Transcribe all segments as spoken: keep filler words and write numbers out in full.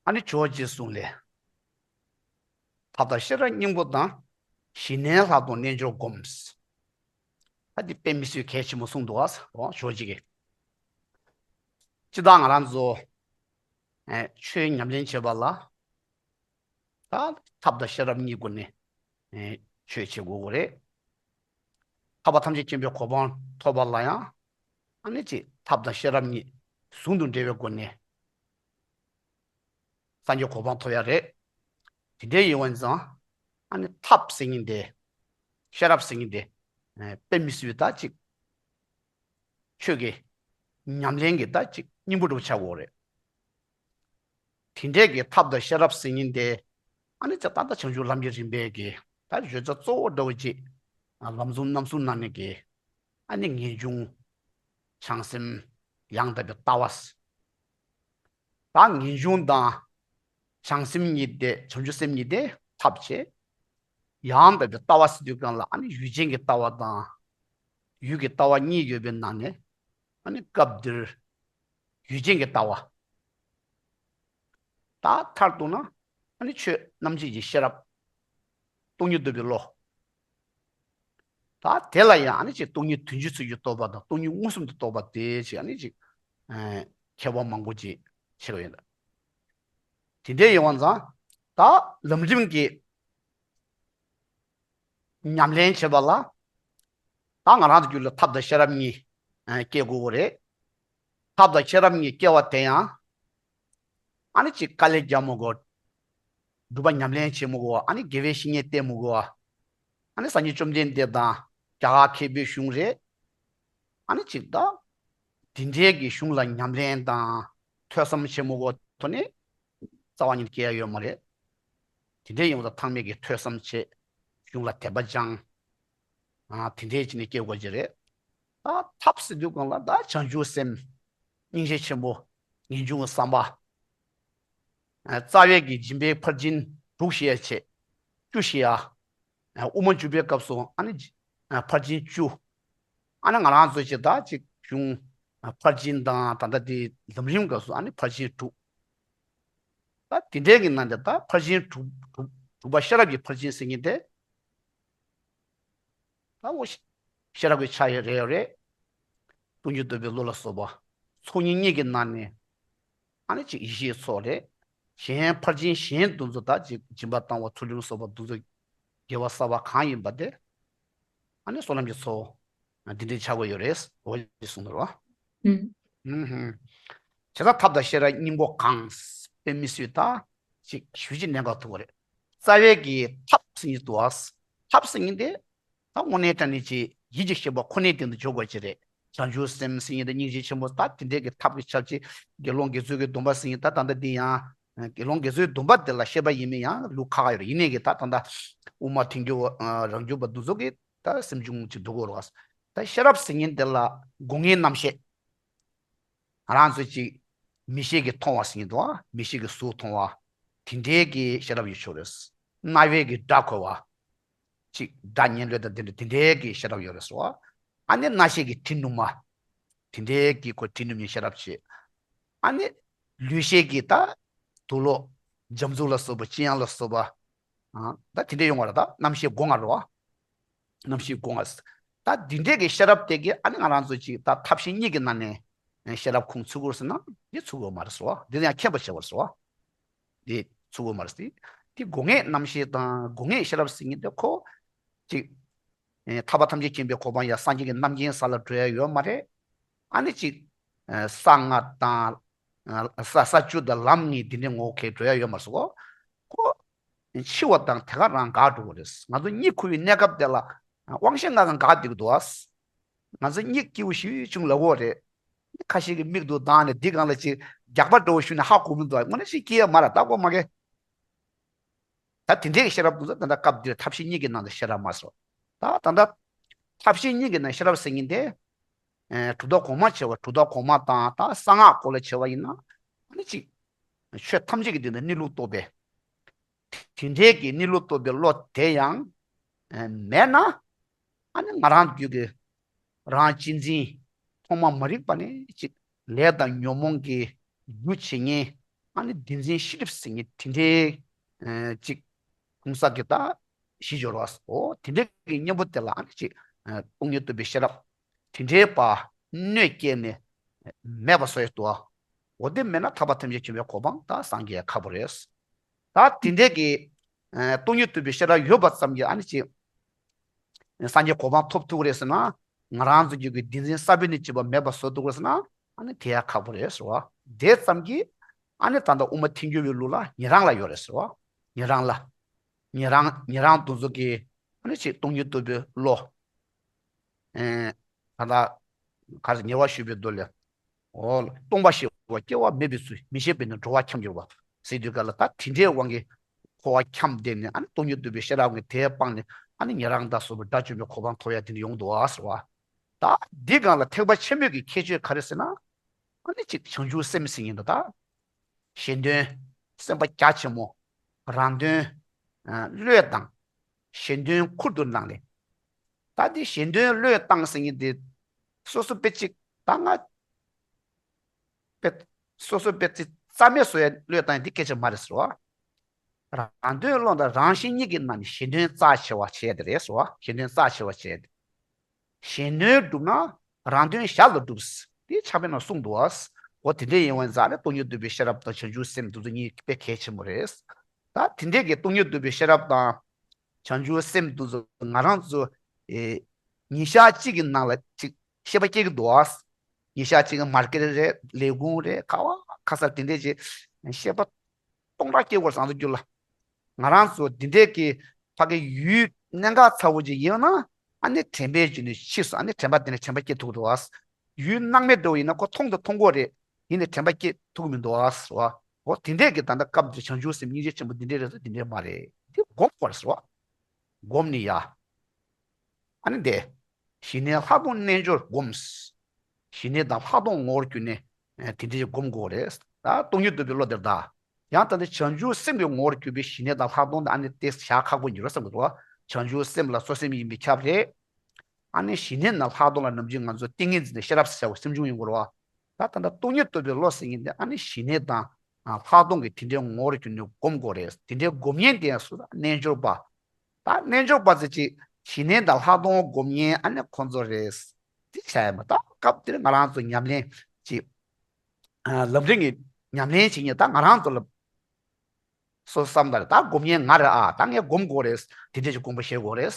ཨ་ནི་ཇོ་བོ་རྗེས་གསུངས་ལས། ཐབས་དང་ཤེས་རབ་སྙིང་པོ་དང་། ཞི་གནས་ལྷག་མཐོང་རྣལ་འབྱོར་བསྒོམ། ད་འདི་དཔེ་མི་སྲིད་གལ་ཆེན་པོ་གསུངས་འདུག་ཨ། འོ་ཇོ་བོ་རྗེ་གིས། སྤྱིར་བཏང་ང་རང་ཚོ་ཨེ་ཆོས་ཉམས་ལེན་བྱེད་པ་ལ། ད་ཐབས་དང་ཤེས་རབ་གཉིས་སྒོ་ནས་ཨེ་ཆོས་བྱེད་དགོས་ཀྱི་རེད། ཐར་པ་ཐམས་ཅད་མཁྱེན་པའི་གོ་འཕང་ཐོབ་པ་ལ་ཡང་ཨ་ནི་ཅིག་ཐབས་དང་ཤེས་རབ་གཉིས་ཟུང་དུ་འབྲེལ་བའི་སྒོ་ནས། སངས་རྒྱས་གོ་འཕང་ཐོབ་ཡ་རེད། དེ་འདྲའི་ཡིན་པ་ཙང་ཨ་ནི་ཐབས་ཟེར་མཁན་དེ། ཤེས་རབ་ཟེར་མཁན་དེ། ཨེ་དཔེ་མི་སྲིད་པའི་ད་ཅིག་ཆོས་ཀྱི་ཉམས་ལེན་གྱི་ད་ཅིག་སྙིང་པོ་འདྲ་པོ་ཆགས་ཡོད་རེད། དེ་འདྲའི་གི་ཐབས་དང་ཤེས་རབ་ཟེར་མཁན་དེ་ཨ་ནི་ཅིག་ད་ལྟ་བྱང་ཆུབ་ལམ་གྱི་རིམ་པའི་གི་ད་བརྗོད་བྱ་གཙོ་བོ་འདྲ་པོ་ཅིག་ལམ་གསུམ་རྣམ་གསུམ་ནང་ནས་གི་ཨ་ནི་ངེས་འབྱུང་། བྱང་སེམས། ཡང་དག་པའི་ལྟ་བ། ད་ངེས་འབྱུང་དང་། བྱང་སེམས་གཉིས་དེ་བྱང་ཆུབ་སེམས་གཉིས་དེ་ཐབས་བྱེད། ཡང་དག་པའི་ལྟ་བ་ཟེར་དུས་སྒང་ལ་ཨ་ནི་ཡུལ་ཅན་གྱི་ལྟ་བ་དང་། ཡུལ་གྱི་ལྟ་བ་གཉིས་ཡོད་པའི་ནང་ནས་ཨ་ནི་སྐབས་འདིར་ཡུལ་ཅན་གྱི་ལྟ་བ། ད་མཐར་གཏུགས་ན་ཨ་ནི་ཆོས་རྣམ་འབྱེད་ཀྱི་ཤེས་རབ། སྟོང་ཉིད་རྟོགས་པའི་བློ། ད་དེ་ལ་ཡང་ཨ་ནི་ཅིག་སྟོང་ཉིད་དོན་སྤྱི་ཚུལ་གྱིས་རྟོགས་པ་དང་སྟོང་ཉིད་མངོན་སུམ་དུ་རྟོགས་པ་དེ་ཅིག་ཨ་ནི་ཅིག་ཨེ་ཁྱད་པར་མང་པོ་ཅིག་ཕྱེ་བ་ཡིན། དེ་འདྲའི་ཡིན་པ་ཙང་ད་ལམ་རིམ་གྱི་ཉམས་ལེན་བྱེད་པ་ལ་ད་ང་རང་ཚོ་རྒྱུད་ལ་ཐབས་དང་ཤེས་རབ་གཉིས་ཨེ་སྐྱེ་དགོས་ཀྱི་རེད། ཐབས་དང་ཤེས་རབ་གཉིས་སྐྱེ་བ་དེ་ཡང་ཨ་ནི་ཅིག་དཀའ་ལས་རྒྱག་མི་དགོས། སྒྲུབ་པ་ཉམས་ལེན་བྱེད་མི་དགོས་པ། ཨ་ནི་དགེ་བའི་བཤེས་གཉེན་བསྟེན་མི་དགོས་པ། ཨ་ནི་སངས་རྒྱས་བཅོམ་ལྡན་འདས་དང་རྒྱ་གར་མཁས་པའི་གཞུང་རེད། ཨ་ནི་ཅིག་ད་འདི་འདྲའི་གི་གཞུང་ལ་ཉམས་ལེན་དང་ཐོས་བསམ་བྱེད་མི་དགོས་པ་ཐོག་ནས་རྩ་བ་ཉིད་སྐྱེ་ཡ་ཡོད་མ་རེད། དེ་འདྲའི་ཡིན་པ་ད་ཚང་མས་ཀྱི་ཐོས་བསམ་བྱེད། གཞུང་ལ་དད་པ་སྦྱང་། ཨ་དེ་འདྲའི་བྱས་ནས་སྐྱེ་དགོས་ཀྱི་རེད། ད་ཐབས་ཟེར་དུས་སྒང་ལ་ད་བྱང་ཆུབ་སེམས། སྙིང་རྗེ་ཆེན་པོ། ངེས་འབྱུང་གི་བསམ་པ། ཨ་རྩ་བའི་གི་སྦྱིན་པའི་ཕར་ཕྱིན་དྲུག་བཤད་ཡ་བྱེད། བཅུ་བཤད་ཡ། ཨ་དབུ་མ་འཇུག་པའི་སྐབས་སུ་ཨ་ནི་ཨ་ཕར་ཕྱིན་བཅུ། ཨ་ནི་ང་རང་ཚོ་ཅིག་ད་ཅིག་གཞུང་ཨ་ཕར་ཕྱིན་དང་ད་ལྟ་དེ་ལམ་རིམ་སྐབས་སུ་ཨ་ནི་ཕར་ཕྱིན་དྲུག། ད་དེ་འདྲའི་གི་ནང་དེ་ད་ཕར་ཕྱིན་དྲུག་དྲུག་དྲུག་པ་ཤེས་རབ་ཀྱི་ཕར་ཕྱིན་ཟེར་མཁན་དེ། ད་འོ་ཤེས་རབ་ཀྱི་ཆ་ཡང་རེད་ཡོད་རེད། སྟོང་ཉིད་རྟོགས་པའི་བློ་ལ་སོགས་པ། ཚོགས་གཉིས་གཉིས་ཀྱི་ནང་ནས་ཨ་ནི་ཅིག་ཡེ་ཤེས་ཚོགས་རེད། གཞན་ཕར་ཕྱིན་གཞན་དེ་ཚོ་ད་ཅིག་སྦྱིན་པ་བཏང་བ་ཚུལ་ཁྲིམས་སོགས་པ་དེ་ཚོ་དགེ་བ་བསགས་པ་གང་ཡིན་པ་དེ། ཨ་ནི་བསོད་ནམས་ཀྱི་ཚོགས་འདི་འདྲའི་ཆགས་ཀྱི་ཡོད་རེད། འོ་ཞེས་གསུངས་འདུག་རོ། ཨུམ། ཨུམ་ཧུམ། བྱས་ཙང་ཐབས་དང་ཤེས་རབ་སྙིང་པོ་གང་། དཔེ་མི་སྲིད་ད་ཅིག་ཞུ་ཅིག་གནད་འགག་ཐུག་པ་རེད། རྩ་བའི་གི་ཐབས་ཟེར་མཁན་འདུག་ཨ། ཐབས་ཟེར་མཁན་དེ་ད་དངོས་གནས་དྲང་གནས་ཀྱི་ཡིད་ཀྱི་ཤེས་པ་ཁོ་ནའི་སྟེང་དུ་འཇོག་དགོས་ཀྱི་རེད། བྱང་ཆུབ་སེམས་ཟེར་མཁན་དེ་སྙིང་རྗེ་ཆེན་པོ་ད་དེ་འདྲའི་གི་ཐབས་ཀྱི་ཆ་བྱད། དགེ་སློང་དགེ་ཚུལ་གྱི་སྡོམ་པ་ཟེར་མཁན་ད་ད་ལྟ་འདི་ཡང་། དགེ་སློང་དགེ་ཚུལ་སྡོམ་པ་དེ་ལ་བཤད་པ་ཡིན་མིན་ཡང་ལུགས་ཁག་ཁག་ཡོད་རེད། ཡིན་ནའི་གི་ད་ད་ལྟ་དབུ་མ་ཐལ་འགྱུར་བ་རང་རྒྱུད་པ་འདི་ཚོ་གི་ད་སེམས་བྱུང་ཅིག་འདུག་གོ་རོགས། ད་ཤེས་རབ་ཟེར་མཁན་དེ་ལ་སྒོ་ལྔའི་རྣམ་ཤེས། ང་རང་ཚོ་ཅིག་མིག་ཤེས་ཀྱིས་མཐོང་བ་ཟེར་མཁན་འདུག་ཨ། མིག་ཤེས་ཀྱིས་གཟུགས་མཐོང་བ། དེ་འདྲའི་གི་ཤེས་རབ་ཡོད་ཆོག་རེད། རྣ་བས་ཀྱིས་སྒྲ་གོ་བ། ཅིག་སྒྲ་སྙན་ལོས་དང་དེ་འདྲ་དེ་འདྲའི་གི་ཤེས་རབ་ཡོད་རེད་སོ། ཨ་ནི་རྣ་ཤེས་ཀྱིས་དྲི་ནུ་མ། དེ་འདྲའི་གི་ཁོ་དྲི་ནུ་མའི་ཤེས་རབ་བྱེད། ཨ་ནི་ལུས་ཤེས་ཀྱིས་ད་དུག་ལོག་འཇམ་རྩུབ་ལ་སོགས་པ་ལྕི་ཡང་ལ་སོགས་པ། ཨ་ད་དེ་འདྲ་ཡོང་བ་རེད། ད་རྣམ་ཤེས་སྒོ་ལྔ་རེད་བ། རྣམ་ཤེས་སྒོ་ལྔ། ད་འདི་འདྲའི་གི་ཤེས་རབ་དེ་གི་ཨ་ནི་ང་རང་ཚོ་ཅིག་ད་ཐབས་ཤེས་གཉིས་ཀྱི་ནང་ནས་ཤེས་རབ་ཁུངས་ཚུད་དགོས་ཟེར་ན་འདི་ཚུད་དགོས་མ་རེད་སོ། འདི་ཡང་མཁྱེན་པ་བྱེད་པར་སོ། འདི་ཚུད་དགོས་མ་རེད་ཟེར། འདི་སྒོ་ལྔའི་རྣམ་ཤེས་དང་སྒོ་ལྔའི་ཤེས་རབ་ཟེར་མཁན་དེ་ཁོ་ཅིག་ཨེ་ཐར་པ་ཐམས་ཅད་མཁྱེན་པའི་གོ་འཕང་ཡང་སངས་རྒྱས་ཀྱི་རྣམ་མཁྱེན་ས་ལ་འགྲོ་ཡ་ཡོད་མ་རེད། ཨ་ནི་ཅིག་ཨེ་ས་ལྔ་དང་ཨེ་ས་ས་བཅུ་དང་ལམ་གཉིས་འདི་འདྲའི་ངོ་བོ་གས་འགྲོ་ཡ་ཡོད་མ་རེད་སོ། ཁོ་འཆི་བ་དང་དེ་ག་རང་འགག་འགྲོ་གི་རེད། ང་ཚོ་གཉིད་ཁུག་པའི་གནས་སྐབས་དེ་ལ་དབང་ཤེས་ལྔ་གང་འགག་བསྡད་ཀྱི་འདུག་ཨ། ང་ཚོ་གཉིད་སྐྱིད་པོ་ཞེ་པོ་བྱུང་ལབ་ཀྱི་ཡོད་རེད། ཁ་ཤས་ཀྱིས་མིག་ཏུ་བཏང་ནས་འདི་སྒང་ལ་ཅིག་རྒྱགས་པ་འདྲ་པོ་ཞུས་ནས་ཧ་གོ་མི་འདུག་དངོས་གནས་ཅིག་སྐྱེ་ཡ་མ་རེད། ད་གོ་མ་གེ། ད་དེ་འདྲའི་ཤེས་རབ་དེ་ཚོ་ད་ལྟ་སྐབས་འདིར་ཐབས་ཤེས་གཉིས་ཀྱི་ནང་དུ་ཤེས་རབ་མ་ཟེར། ད་ད་ལྟ་ཐབས་ཤེས་གཉིས་ཀྱི་ནང་ཤེས་རབ་ཟེར་མཁན་དེ། ཨེ་གྲུབ་མཐའ་གོང་མ་བྱས་པ་གྲུབ་མཐའ་གོང་མ་དང་ད་གསང་སྔགས་སྐོར་ལ་བྱས་པ་ཡིན་ན་ཨ་ནི་ཅིག་ཆོས་ཐམས་ཅད་ཀྱི་སྟེང་དུ་གནས་ལུགས་རྟོགས་པའི། དེ་འདྲའི་གི་གནས་ལུགས་རྟོགས་པའི་བློ་དེ་ཡང་ཨེ་མེད་ན། ཨ་ནི་ང་རང་རྒྱུད་ཀྱི་རང་གཅེས་འཛིན་ཐོག་མ་མ་རིག་པ་ནས་ཅིག་ལས་དང་ཉོན་མོངས་ཀྱི་རྒྱུ་བྱེད་ཉེན། ཨ་ནི་བདེན་འཛིན་ཤེས་སྒྲིབ་ཟེར་མཁན་དེ་འདྲའི་ཨ་ཅིག་ཁུངས་གསར་གྱི་ད་གཞི་འབྱོར་བ། འོ་དེ་འདྲའི་གི་གཉེན་པོ་དེ་ལ་ཨ་ནི་ཅིག་ཨ་སྟོང་ཉིད་རྟོགས་པའི་ཤེས་རབ་དེ་འདྲའི་བ་གནོད་སྐྱེལ་ནས་མེད་པ་བཟོ་ཡ་འདུག་འོ་དེ་མེད་ན་ཐར་པ་ཐམས་ཅད་མཁྱེན་པའི་གོ་འཕང་ད་སངས་རྒྱས་ཁག་པོ་རེད། ད་དེ་འདྲའི་གི་ཨ་སྟོང་ཉིད་རྟོགས་པའི་ཤེས་རབ་ཡོད་པ་ཙམ་གྱིས་ཨ་ནི་ཅིག་སངས་རྒྱས་གོ་འཕང་ཐོབ་ཐུབ་ཀྱི་རེད་ཟེར་ན། ང་རང་ཚོ་གི་གི་བདེན་འཛིན་ས་བོན་ནས་བྱས་པ་མེད་པ་བཟོ་ཐུབ་ཀྱི་རེད་ཟེར་ན། ཨ་ནི་དེ་ཡང་ཁག་པོ་རེད་ཟེར་བ། དེ་ཙམ་གྱིས་ཨ་ནི་ད་ལྟ་དབུ་མ་ཐལ་འགྱུར་བའི་ལུགས་ལ་ཉན་རང་ལ་ཡོད་རེད་ཟེར་བ། ཉན་རང་ལ། ཉན་རང་ཉན་རང་དེ་ཚོ་གི་ཨ་ནི་ཅིག་སྟོང་ཉིད་རྟོགས་པའི་བློ། ཨེ། ད་ལྟ་ག་རེ་ཉེ་བར་ཞུས་པའི་མདོ་ལས། འོ། སྟོང་པ་ཞི་བ་སྐྱེ་བ་མེད་པའི་ཚུལ། མི་ཤེས་པས་ནི་འགྲོ་བ་འཁྱམས་འགྱུར་བ། ཟེར་དུས་ག་ལ་ད་དེ་འདྲའི་དབང་གིས་འཁོར་བ་འཁྱམས་བསྡད་ནས་ཨ་ནི་སྟོང་ཉིད་རྟོགས་པའི་ཤེས་རབ་ཀྱིས་དེ་སྤངས་ནས་ཨ་ནི་ཉན་རང་དང་སོགས་པའི་དགྲ་བཅོམ་པའི་གོ་འཕང་ཐོབ་ཡ་དེ་འདྲ་ཡོང་འདུག་ཨ་ཟེར་བ། ད་འདི་སྒང་ལ་ཐེག་པ་ཆེན་པོའི་གི་ཁྱད་ཆོས་ག་རེ་ཟེར་ན། ཨ་ནི་གཅིག་བྱང་ཆུབ་སེམས་ཟེར་མཁན་འདི་ད། གཞན་དོན་སེམས་པ་རྒྱ་ཆེན་མོ། རང་དོན་ཨ་བློས་བཏང་། གཞན་དོན་ཁུར་དུ་བླངས་ནས། ད་འདི་གཞན་དོན་བློས་བཏང་ཟེར་མཁན་འདི་སོ་སོ་དཔེ་གཅིག་ད་ང་དཔེ་སོ་སོ་དཔེ་ཚིག་རྩ་མེད་བཟོ་ཡ་བློས་བཏང་ཡ་འདི་སྐད་ཆ་མ་རེད་ཟེར་བ། རང་དོན་བློས་དང་རང་གཞན་གཉིས་ཀྱི་ནང་ནས་གཞན་དོན་རྩ་ཆེ་བ་བྱས་ཏེ་རེད་ཟེར་བ། གཞན་དོན་རྩ་ཆེ་བ་བྱས་ཏེ། གཞན་དོན་བསྒྲུབ་ན་རང་དོན་ཞར་ལ་འགྲུབ། དེ་ཕྱག་དཔེ་ནང་གསུངས་འདུག་བ། འོ་དེ་འདྲ་ཡིན་པ་ཡིན་ཙང་ནི་སྟོང་ཉིད་རྟོགས་པའི་ཤེས་རབ་དང་བྱང་ཆུབ་སེམས་དེ་ཚོ་གཉིས་དཔེ་གལ་ཆེན་པོ་རེད། ད་དེ་འདྲས་ཀྱི་སྟོང་ཉིད་རྟོགས་པའི་ཤེས་རབ་དང་བྱང་ཆུབ་སེམས་དེ་ཚོ་ང་རང་ཚོ་ཨེ་ཉིན་ཞག་གཅིག་གི་ནང་ལ་ཅིག་ཤེས་པ་སྐྱེ་གི་འདུག་བ། ཉིན་ཞག་གཅིག་གི་མར་ཀེ་རི་རེད། ལས་ཁུངས་རེད། ག་བ་ག་ས་དེ་འདྲས་ཅིག་ཤེས་པ་སྟོང་ཕྲག་སྐྱེ་དགོས་བསམ་ཚུལ་རྒྱུ་ལ། ང་རང་ཚོ་འདི་འདྲས་ཀྱི་ཕ་གི་ཡུལ་གནད་འགག་ཚ་བོ་ཅིག་ཡིན་ན་ཨ་ནི་དྲན་པའི་རྒྱུ་ནི་ཕྱིས་སུ་ཨ་ནི་དྲན་པ་དེ་ནས་དྲན་པ་སྐྱེ་ཐུབ་འདུག་བ། ཡུལ་སྣང་མེད་འདྲ་བོ་ཡིན་ན་ཁོ་མཐོང་དང་མཐོང་གོ་རེད། ཡིན་ནའི་དྲན་པ་སྐྱེ་ཐུབ་མི་འདུག་བ། འོ་དེ་འདྲས་ཀྱི་ད་ལྟ་སྐབས་འདིར་བྱང་ཆུབ་སེམས་སྙིང་རྗེ་ཆེན་པོ་འདི་འདྲས་རེད་ཟེར་འདི་འདྲས་མ་རེད། འདི་སྒོམ་དགོས་རེད་ཟེར་བ། སྒོམ་ནི་ཡ། ཨ་ནི་འདི། ཞི་གནས་ལྷག་མཐོང་རྣལ་འབྱོར་སྒོམ། ཞི་གནས་དང་ལྷག་མཐོང་ངོ་བོར་གྱུར་ནས་དེ་འདྲའི་སྒོམ་དགོས་རེད། ད་སྟོང་ཉིད་རྟོགས་པའི་བློ་དེར་གདའ། ཡང་ད་ལྟ་བྱང་ཆུབ་སེམས་ཀྱི་ངོ་བོར་གྱུར་པའི་ཞི་གནས་དང་ལྷག་མཐོང་དེ་ཨ་ནི་དེ་བཞག་ཁག་པོ་འགྱུར་བསམ་གྱི་འདུག་བྱང་ཆུབ་སེམས་ལ་གཙོ་སེམས་ཡིན་པས་ཁྱབ་རེད། ཨ་ནི་ཞི་གནས་དང་ལྷག་མཐོང་ལ་ནམ་རྒྱུན་ང་ཚོ་ཏིང་ངེ་འཛིན་དང་ཤེས་རབ་ཟེར་བ་སེམས་བྱུང་ཡིན་དགོས་རེད་བ། ད་ད་ལྟ་སྟོང་ཉིད་རྟོགས་པའི་བློ་ཟེར་མཁན་དེ་ཨ་ནི་ཞི་གནས་དང་ལྷག་མཐོང་གི་དེ་འདྲའི་ངོ་བོར་གྱུར་ནས་སྒོམ་དགོས་རེད། དེ་འདྲའི་སྒོམ་མཁན་དེ་ཡང་སུ་རེད། རྣལ་འབྱོར་པ། ད་རྣལ་འབྱོར་པ་ཚོ་ཅིག་ཞི་གནས་དང་ལྷག་མཐོང་སྒོམ་མཁན་ཨ་ནི་ཁོང་ཚོ་རེད། དེ་བྱ་ཡ་མ་ད་སྐབས་དེར་ང་རང་ཚོ་ཉམས་ལེན་ཅིག་ཨ་ལམ་རིམ་གྱི་ཉམས་ལེན་བྱེད་མཁན་ད་ང་རང་ཚོ་ལ་སོ་བསམ་ད་རེད། ད་སྒོམ་མཁན་ང་རེད་ཨ། ད་ངས་སྒོམ་དགོས་རེད། དེ་འདྲས་ཀྱི་དགོངས་པ་བཞེས་དགོས་རེད།